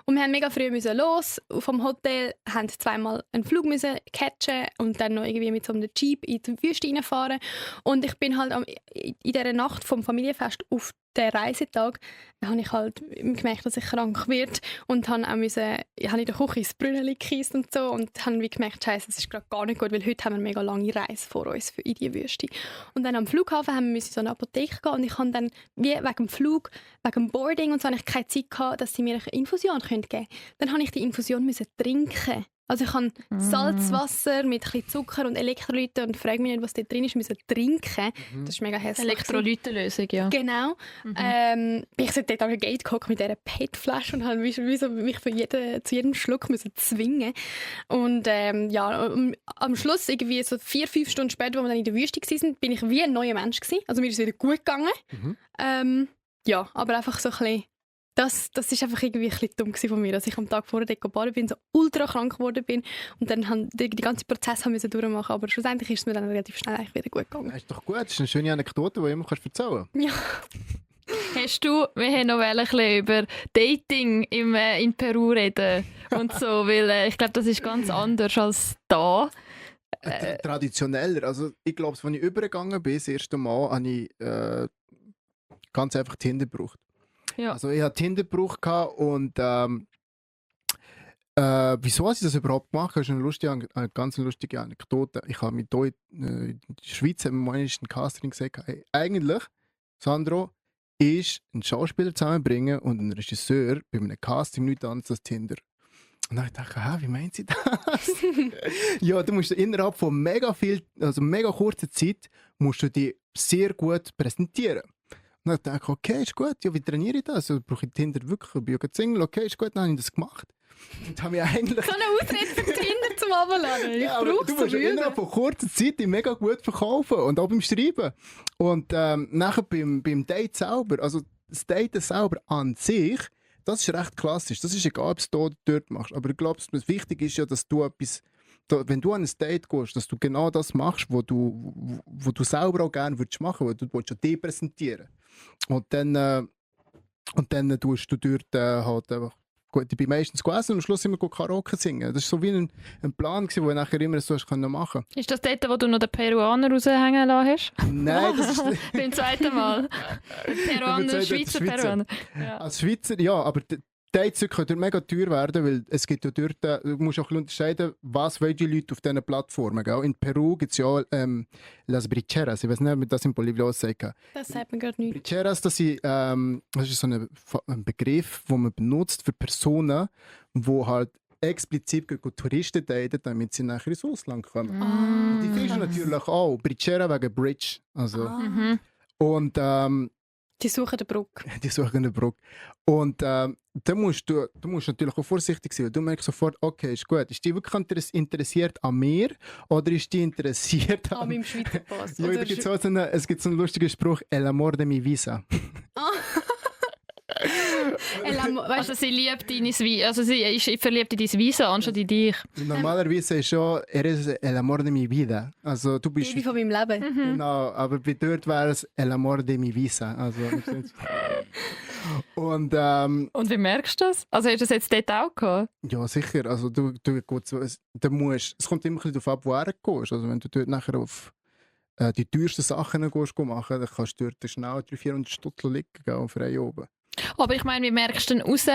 Und wir haben mega früh los vom Hotel, haben zweimal einen Flug müssen catchen und dann noch irgendwie mit so einem Jeep in die Wüste reinfahren. Und ich bin halt in dieser Nacht vom Familienfest auf den Reisetag habe ich halt gemerkt, dass ich krank werde und habe auch in der Küche ins Brünneli gekisst und so und habe wie gemerkt, Scheiße, das ist gerade gar nicht gut, weil heute haben wir eine mega lange Reise vor uns in die Wüste. Und dann am Flughafen haben wir in so eine Apotheke gehen und ich habe dann wie wegen dem Flug, wegen dem Boarding und so, habe ich keine Zeit gehabt, dass sie mir eine Infusion geben können. Dann habe ich die Infusion müssen trinken. Also ich habe Salzwasser mit ein bisschen Zucker und Elektrolyten und frage mich nicht, was da drin ist, müssen trinken. Das ist mega hässlich. Elektrolytenlösung, ja. Genau. Ich sollte dort am Gate gucken mit dieser PET-Flasche und habe mich zu jedem Schluck müssen zwingen. Und am Schluss, irgendwie so 4-5 Stunden später, als wir dann in der Wüste waren, bin ich wie ein neuer Mensch gewesen. Also mir ist es wieder gut gegangen. Aber einfach so ein bisschen. Das ist einfach irgendwie ein bisschen dumm von mir, dass ich am Tag vorher dort baden bin, so ultra krank geworden bin und dann den ganzen Prozess haben durchmachen. Aber schlussendlich ist es mir dann relativ schnell eigentlich wieder gut gegangen. Das ist doch gut, das ist eine schöne Anekdote, die du immer erzählen kannst. Ja. Wir haben noch ein bisschen über Dating in Peru reden und so, weil ich glaube, das ist ganz anders als da. Traditioneller, also ich glaube, als ich übergegangen bin, das erste Mal, habe ich ganz einfach Tinder gebraucht. Ja. Also ich hatte Tinder gebraucht und wieso habe ich das überhaupt gemacht? Das ist eine ganz lustige Anekdote. Ich habe mit hier in der Schweiz mal einen Casting gesagt, hey, eigentlich, Sandro, ist einen Schauspieler zusammenbringen und einen Regisseur bei einem Casting nichts anderes als Tinder. Und dann dachte ich, wie meint sie das? Ja, du musst innerhalb von mega kurzer Zeit musst du dich sehr gut präsentieren. Und dann dachte ich, okay, ist gut, ja, wie trainiere ich das? Also, brauche ich Tinder wirklich? Ich bin ja Single, okay, ist gut, dann habe ich das gemacht. Und habe ich eigentlich... So eine Ausrede für Tinder zum Abladen. Ich ja, brauche du so musst innerhalb von kurzer Zeit dich mega gut verkaufen und auch beim Schreiben. Und nachher beim Date selber, also das Date selber an sich, das ist recht klassisch. Das ist egal, ob du es oder dort machst. Aber ich glaube, was wichtig ist ja, dass du etwas... Wenn du an ein Date gehst, dass du genau das machst, wo du selber auch gerne würdest machen, weil du willst ja dich präsentieren. Und dann tust du dort halt einfach, gut, ich bin meistens essen und am Schluss immer Karaoke singen. Das war so wie ein Plan, den du nachher immer so machen konntest. Ist das dort, wo du noch den Peruaner raushängen lassen hast? Nein, das ist... Beim zweiten Mal. Peruaner, Schweizer Peruaner. Ja. Als Schweizer, ja, aber Dates können mega teuer werden, weil es gibt ja dort, du musst auch unterscheiden, was wollen die Leute auf diesen Plattformen. Gell? In Peru gibt es ja Las Bricheras, ich weiß nicht, ob man das in Bolivien sagt. Das sagt mir gerade nicht. Bricheras, das ist so ein Begriff, den man benutzt für Personen, die halt explizit Touristen daten, damit sie nachher ins Ausland kommen. Die fischen natürlich auch. Brichera wegen Bridge. Also. Und die suchen eine Brücke. Die suchen eine Brücke. Und da musst du natürlich auch vorsichtig sein, weil du merkst sofort, okay, ist gut. Ist die wirklich interessiert an mir oder ist die interessiert an meinem Schweizer Pass? Ja, es gibt so einen lustigen Spruch, El amor de mi visa. Also sie liebt deine Visa, also sie ist verliebt in dein Visa anstatt in dich. Normalerweise ist schon, eres el amor de mi vida. Also du bist... Die von meinem Leben. Genau, aber bei dort wäre es el amor de mi visa. Also, und wie merkst du das? Also hast du das jetzt dort auch gehabt? Ja, sicher. Also es kommt immer ein bisschen darauf ab, wo du gehst. Also wenn du dort nachher auf die teuersten Sachen gehst machen, dann kannst du dort schnell 300-400 Stuttel liegen und frei oben. Aber ich meine, wie merkst du denn raus,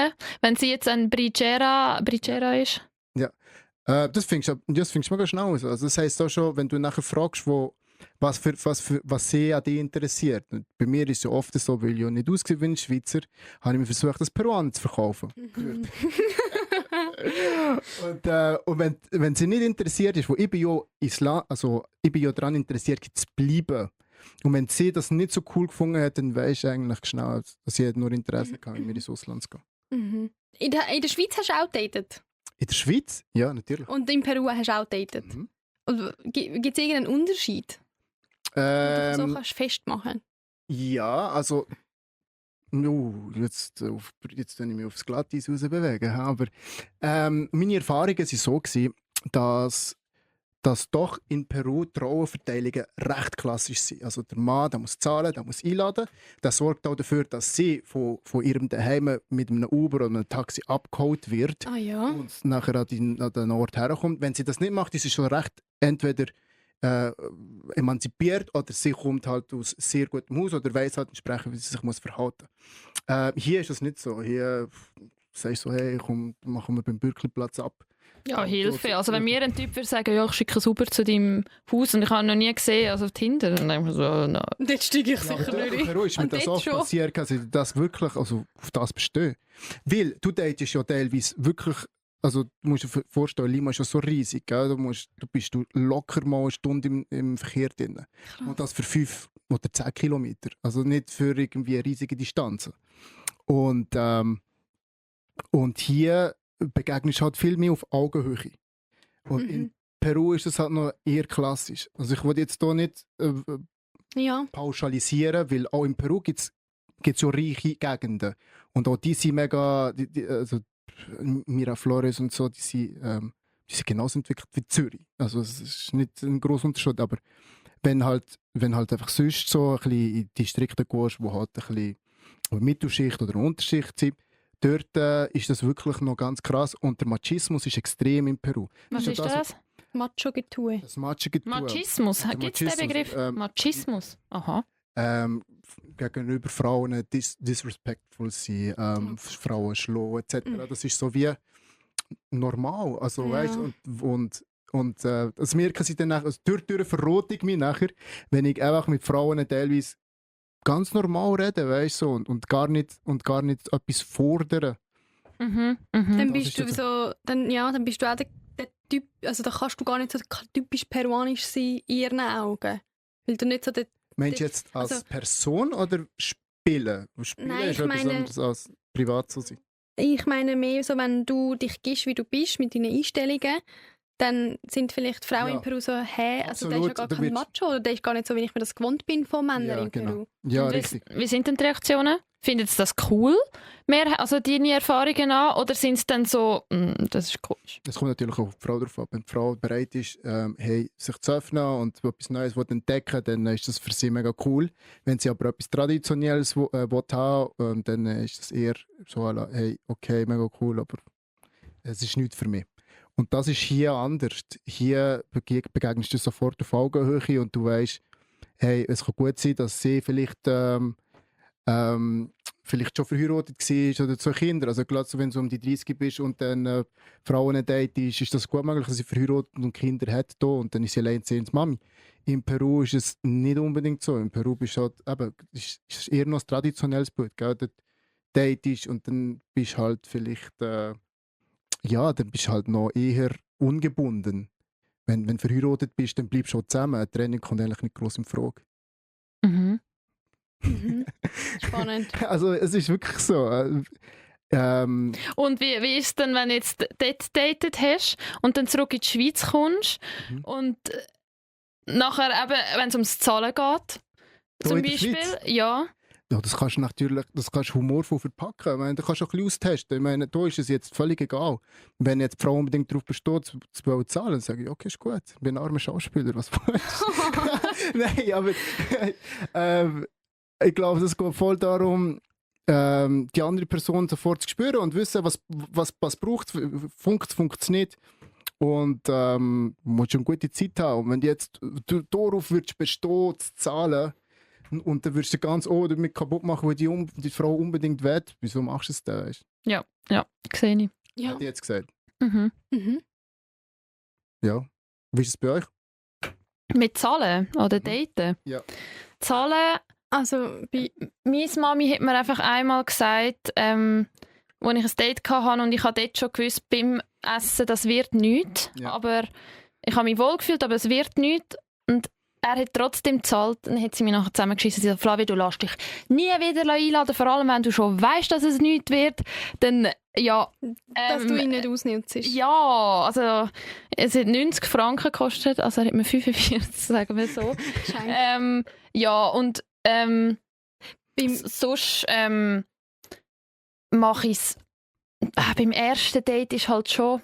wenn sie jetzt ein Brichera ist? Ja, das findest du mega schnell aus. Also das heisst auch schon, wenn du nachher fragst, was sie an dich interessiert. Und bei mir ist es ja oft so, weil ich ja nicht ausgesehen wie ein Schweizer, habe ich mir versucht, das Peruaner zu verkaufen. Und wenn sie nicht interessiert ist, wo ich bin ja daran interessiert, zu bleiben. Und wenn sie das nicht so cool gefunden hat, dann weisst du eigentlich schnell, dass sie nur Interesse hatte, mit mir ins Ausland zu gehen. In der Schweiz hast du auch datet? In der Schweiz? Ja, natürlich. Und in Peru hast du auch datet? Und gibt es irgendeinen Unterschied? Den du so kannst festmachen? Ja, also Jetzt kann ich mich aufs Glatteis raus bewegen. Aber meine Erfahrungen waren so, dass doch in Peru die Rollenverteilungen recht klassisch sind. Also der Mann, der muss zahlen, der muss einladen. Das sorgt auch dafür, dass sie von ihrem Daheim mit einem Uber oder einem Taxi abgeholt wird Ah ja. und nachher an den Ort herkommt. Wenn sie das nicht macht, ist sie schon recht entweder emanzipiert oder sie kommt halt aus sehr gutem Haus oder weiss halt entsprechend, wie sie sich muss verhalten muss. Hier ist das nicht so. Hier sagst du so, hey, komm, machen wir beim Bürgerplatz ab. Ja, Hilfe. Also wenn mir ein Typ würde sagen, ja, ich schicke ein Uber zu deinem Haus und ich habe ihn noch nie gesehen, also auf Tinder, dann denke ich so, nein. Dort steige ich Ja, sicher aber nicht ein. Peru ist mir Und das dort oft schon. passiert, dass ich das wirklich, also auf das bestehe. Weil du datest ja teilweise wirklich, also du musst dir vorstellen, Lima ist ja so riesig, gell? Du bist locker mal eine Stunde im Verkehr drin. Und das für 5 oder 10 Kilometer. Also nicht für irgendwie riesige Distanzen. Und hier begegnest du halt viel mehr auf Augenhöhe. Und in Peru ist es halt noch eher klassisch. Also ich will jetzt hier nicht Ja. pauschalisieren, weil auch in Peru gibt es so reiche Gegenden. Und auch die sind mega, also Miraflores und so, die sind genauso entwickelt wie Zürich. Also es ist nicht ein grosser Unterschied, aber wenn halt einfach sonst so ein bisschen in Distrikte gehst, wo halt ein bisschen Mittelschicht oder Unterschicht sind, dort ist das wirklich noch ganz krass. Und der Machismus ist extrem in Peru. Was ist das? Macho-Getue. Das Machismo. Machismus. Der Gibt es den Begriff? Machismus. Aha. Gegenüber Frauen disrespectful sein, Frauen schlagen etc. Das ist so wie normal. Also, Ja. weißt, und das merken sie dann nachher, also durch verrote ich mich nachher, wenn ich einfach mit Frauen teilweise ganz normal rede, weißt du, und gar nicht etwas fordern. Mhm. Dann Mhm. Das bist ist du so- so, dann bist du auch der Typ, also da kannst du gar nicht so typisch peruanisch sein in ihren Augen. Weil du nicht so der, Meinst du jetzt als also- Person oder spielen? Spielen Nein, ist ich etwas meine- anderes als privat zu sein. ich meine mehr so, wenn du dich gibst, wie du bist, mit deinen Einstellungen, dann sind vielleicht Frauen Ja. in Peru so, hä, also der ist ja Absolut, gar da kein wird- Macho, oder der ist gar nicht so, wie ich mir das gewohnt bin von Männern in Peru. Ja, Und richtig. wie sind denn die Reaktionen? Findet sie das cool? Also deine Erfahrungen an? Oder sind es dann so, das ist komisch? Es kommt natürlich auch auf die Frau drauf ab. Wenn die Frau bereit ist, hey, sich zu öffnen und etwas Neues entdecken, dann ist das für sie mega cool. Wenn sie aber etwas Traditionelles haben, dann ist das eher so, hey, okay, mega cool, aber es ist nichts für mich. Und das ist hier anders. Hier begegnest du sofort auf Augenhöhe und du weißt, hey, es kann gut sein, dass sie vielleicht schon verheiratet war oder 2 Kinder. Also gerade so, wenn du um die 30 bist und dann Frauen datest, ist das gut möglich, dass sie verheiratet und Kinder hat hier, und dann ist sie alleinsehendes Mami. In Peru ist es nicht unbedingt so. In Peru bist du halt, ist eher noch ein traditionelles Bild. Gell? Dort datest und dann bist du halt vielleicht, dann bist du halt noch eher ungebunden. Wenn du verheiratet bist, dann bleibst du auch zusammen. Eine Trennung kommt eigentlich nicht groß in Frage. Mhm. Mhm. Spannend. Also es ist wirklich so. Und wie ist es denn, wenn du jetzt dort datet hast und dann zurück in die Schweiz kommst Mhm. und nachher eben, wenn es ums Zahlen geht, Da zum in der Beispiel, Schweiz? ja. Ja, das kannst du natürlich, das kannst du humorvoll verpacken. Ich meine, da kannst du auch ein bisschen austesten. Ich meine, da ist es jetzt völlig egal. Wenn jetzt die Frau unbedingt darauf besteht, zu zahlen, dann sage ich, okay, ist gut. Ich bin ein armer Schauspieler, was willst du? Nein, aber ich glaube, es geht voll darum, die andere Person sofort zu spüren und wissen, was braucht, funkt es nicht. Und du musst eine gute Zeit haben. Und wenn du jetzt darauf würdest bestehen, zu zahlen, und dann würdest du ganz damit kaputt machen, weil die Frau unbedingt will, wieso machst du es dann? Weißt? Ja, sehe ich. Ja. Hat die jetzt gesagt. Mhm. Mhm. Ja. Wie ist es bei euch? Mit Zahlen oder Daten? Ja. Zahlen, Also bei meine Mami hat mir einfach einmal gesagt, als ich ein Date hatte und ich habe dort schon gewusst, beim Essen, das wird nichts. Ja. Aber ich habe mich wohl gefühlt, aber es wird nichts. Und er hat trotzdem gezahlt. Dann hat sie mich nachher zusammengeschissen. Sie sagt, Flavia, du lässt dich nie wieder einladen, vor allem wenn du schon weißt, dass es nichts wird. Dann, ja. dass du ihn nicht ausnutzt. Ja, also es hat 90 Franken gekostet, also er hat mir 45, sagen wir so. Scheint. Ja, und Sonst mache ich es. Beim ersten Date ist halt schon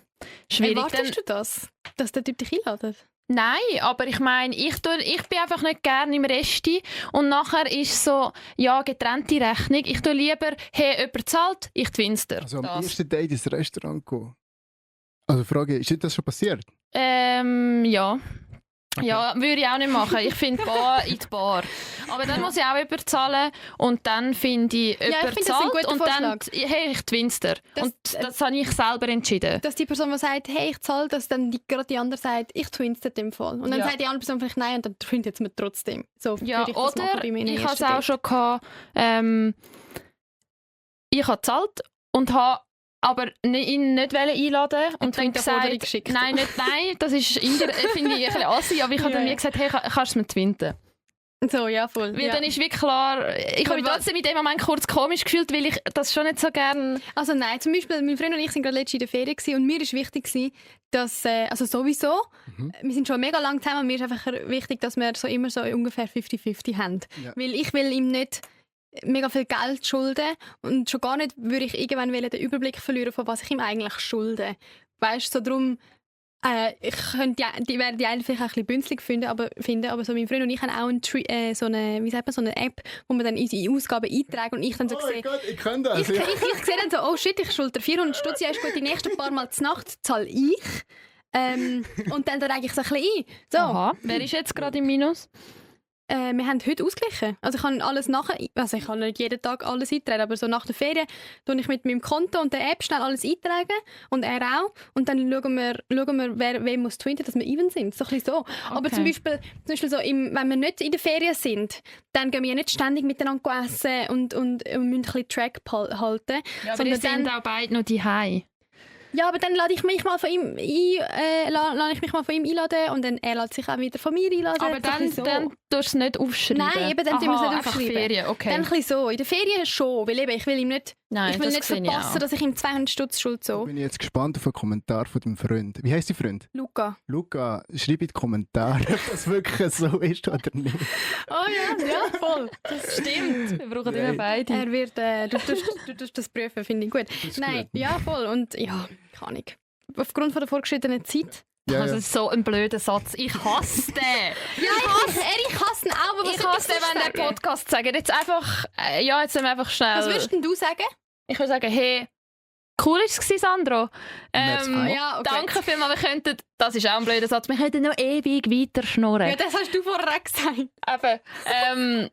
schwierig. Erwartest du das? Dass der Typ dich einladet? Nein, aber ich meine, ich bin einfach nicht gerne im Resti und nachher ist so, ja, getrennte Rechnung. Ich tue lieber, hey, jemand zahlt, ich twin's dir. Also am Das. ersten Date ins Restaurant gehen. Also die Frage, ist dir das schon passiert? Ja. Okay. Ja, würde ich auch nicht machen. Ich finde Bar in die Bar. Aber dann muss ich auch jemand zahlen und dann finde ich, Ja, ich jemand finde, das ist ein zahlt guter und dann, Vorschlag. hey, ich twin's dir. Das- Und das habe ich selber entschieden. Dass die Person, die sagt, hey, ich zahle, dass dann gerade die andere sagt, ich twins dir im Fall. Und dann Ja. sagt die andere Person vielleicht nein und dann twinnt es mir trotzdem. So Ja, würde ich das machen oder bei meinen ich habe es ersten auch Dates. schon gehabt, ich habe gezahlt und habe aber ihn nicht einladen und dann Twint eine Forderung gesagt, geschickt. nein, das ist finde ich ein bisschen assi, aber ich habe dann Ja. nie gesagt, hey, kannst du es mir twinten? So, ja, voll. Weil Ja. dann ist wirklich klar, ich habe mich Aber trotzdem in dem Moment kurz komisch gefühlt, weil ich das schon nicht so gerne... Also nein, zum Beispiel, mein Freund und ich sind gerade letztens in der Ferien gewesen und mir ist wichtig gewesen, dass, also sowieso, wir sind schon mega lang zusammen und mir ist einfach wichtig, dass wir so immer so ungefähr 50-50 haben. Ja. Weil ich will ihm nicht mega viel Geld schulden und schon gar nicht würde ich irgendwann wollen den Überblick verlieren, von was ich ihm eigentlich schulde. Weißt du, so darum, ich könnte die werden die eigentlich vielleicht auch ein bisschen bünzlig finden, aber so mein Freund und ich haben auch so eine App, wo wir dann unsere Ausgaben eintragen und ich dann so sehe, Gott, ich kann das. ich sehe dann so, oh shit, ich schulde 400 Stutz, ja ist gut, die nächsten paar Mal zur Nacht zahle ich. Und dann trage ich es ein bisschen ein. So, Aha, wer ist jetzt gerade im Minus? wir haben heute ausgeglichen. Also ich kann alles nachher, also ich kann nicht jeden Tag alles eintragen, aber so nach der Ferien tue ich mit meinem Konto und der App schnell alles eintragen und er auch. Und dann schauen wir wer muss twinten, dass wir even sind. So ein bisschen so. Aber Okay. zum Beispiel so, wenn wir nicht in der Ferien sind, dann gehen wir ja nicht ständig miteinander essen und müssen ein bisschen Track halten. Ja, aber sondern wir sind auch beide noch daheim. Ja, aber dann lade ich mich mal von ihm einladen und dann er lädt sich auch wieder von mir einladen. Aber So ein dann bisschen so. tust du es nicht aufschreiben? Nein, eben, dann tun wir es nicht einfach aufschreiben. Ferien, okay. Dann ein bisschen so. In der Ferien schon, weil eben, ich will ihm nicht, Nein, ich will das nicht sehe ich verpassen, auch. dass ich ihm 200 Stutz schuld Da so. bin ich jetzt gespannt auf einen Kommentar von deinem Freund. Wie heisst dein Freund? Luca. Luca, schreib in die Kommentare, ob das wirklich so ist oder nicht. Oh ja, ja, voll. Das stimmt. Wir brauchen Ja. immer beide. Er wird, du tust das prüfen, finde ich gut. ist Nein, gut. ja, voll. Und ja, keine Ahnung. Aufgrund von der vorgeschrittenen Zeit. Ja, Das ja. ist so ein blöder Satz. Ich hasse den. Ja, ich hasse ihn auch, aber was Ich soll hasse den, wenn der sagen? Podcast sagt. Jetzt einfach, jetzt sind wir einfach schnell. Was würdest denn du sagen? Ich würde sagen, hey, cool war es, Sandro. Merci. Ja, okay. Danke vielmals, das ist auch ein blöder Satz, wir könnten noch ewig weiter schnurren. Ja, das hast du vorher auch gesagt. Eben,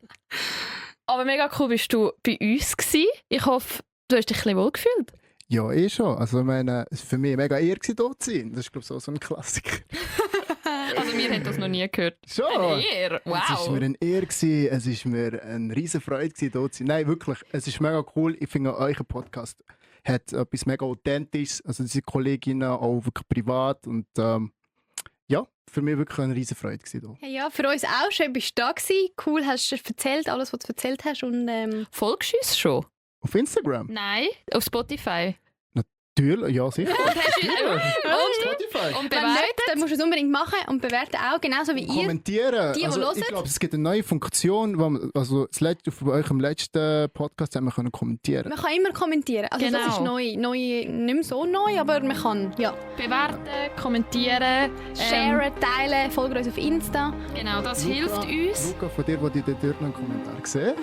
aber mega cool bist du bei uns gewesen. Ich hoffe, du hast dich ein bisschen wohlgefühlt. Ja, schon. Also, ich meine, es war für mich mega eher, hier zu sein. Das ist, glaube ich, so ein Klassiker. Also wir haben das noch nie gehört. Schon? Eine Ehre, Es war wow. mir eine Ehre, es war mir eine riesen Freude, hier zu sein. Nein, wirklich, es ist mega cool. Ich finde, euer Podcast hat etwas mega Authentisches. Also, diese Kolleginnen auch wirklich privat. Und ja, für mich wirklich eine riesen Freude. Hier. Hey, ja, für uns auch. Schön, bist du da gewesen. Cool, hast du erzählt, alles, was du erzählt hast. Und, Folgst du uns schon? Auf Instagram? Nein, auf Spotify. Natürlich, ja, sicher. Und Spotify. Und wenn nicht, bewertet? dann musst du es unbedingt machen und bewerten auch, genauso wie ihr. Kommentieren. die Also, hören? ich glaube, es gibt eine neue Funktion, wo man, also auf eurem letzten Podcast haben wir können kommentieren. Man kann immer kommentieren. Also das Genau. ist neu, nicht mehr so neu, aber man kann, ja. Bewerten, kommentieren, Sharen, teilen, folgen uns auf Insta. Genau, das hilft uns. Luca, von dir, die dort noch einen Kommentar gesehen.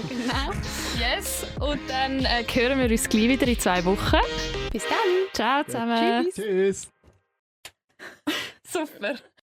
Genau. Yes. Und dann hören wir uns gleich wieder in 2 Wochen. Bis dann. Ciao zusammen. Tschüss. Tschüss. Super.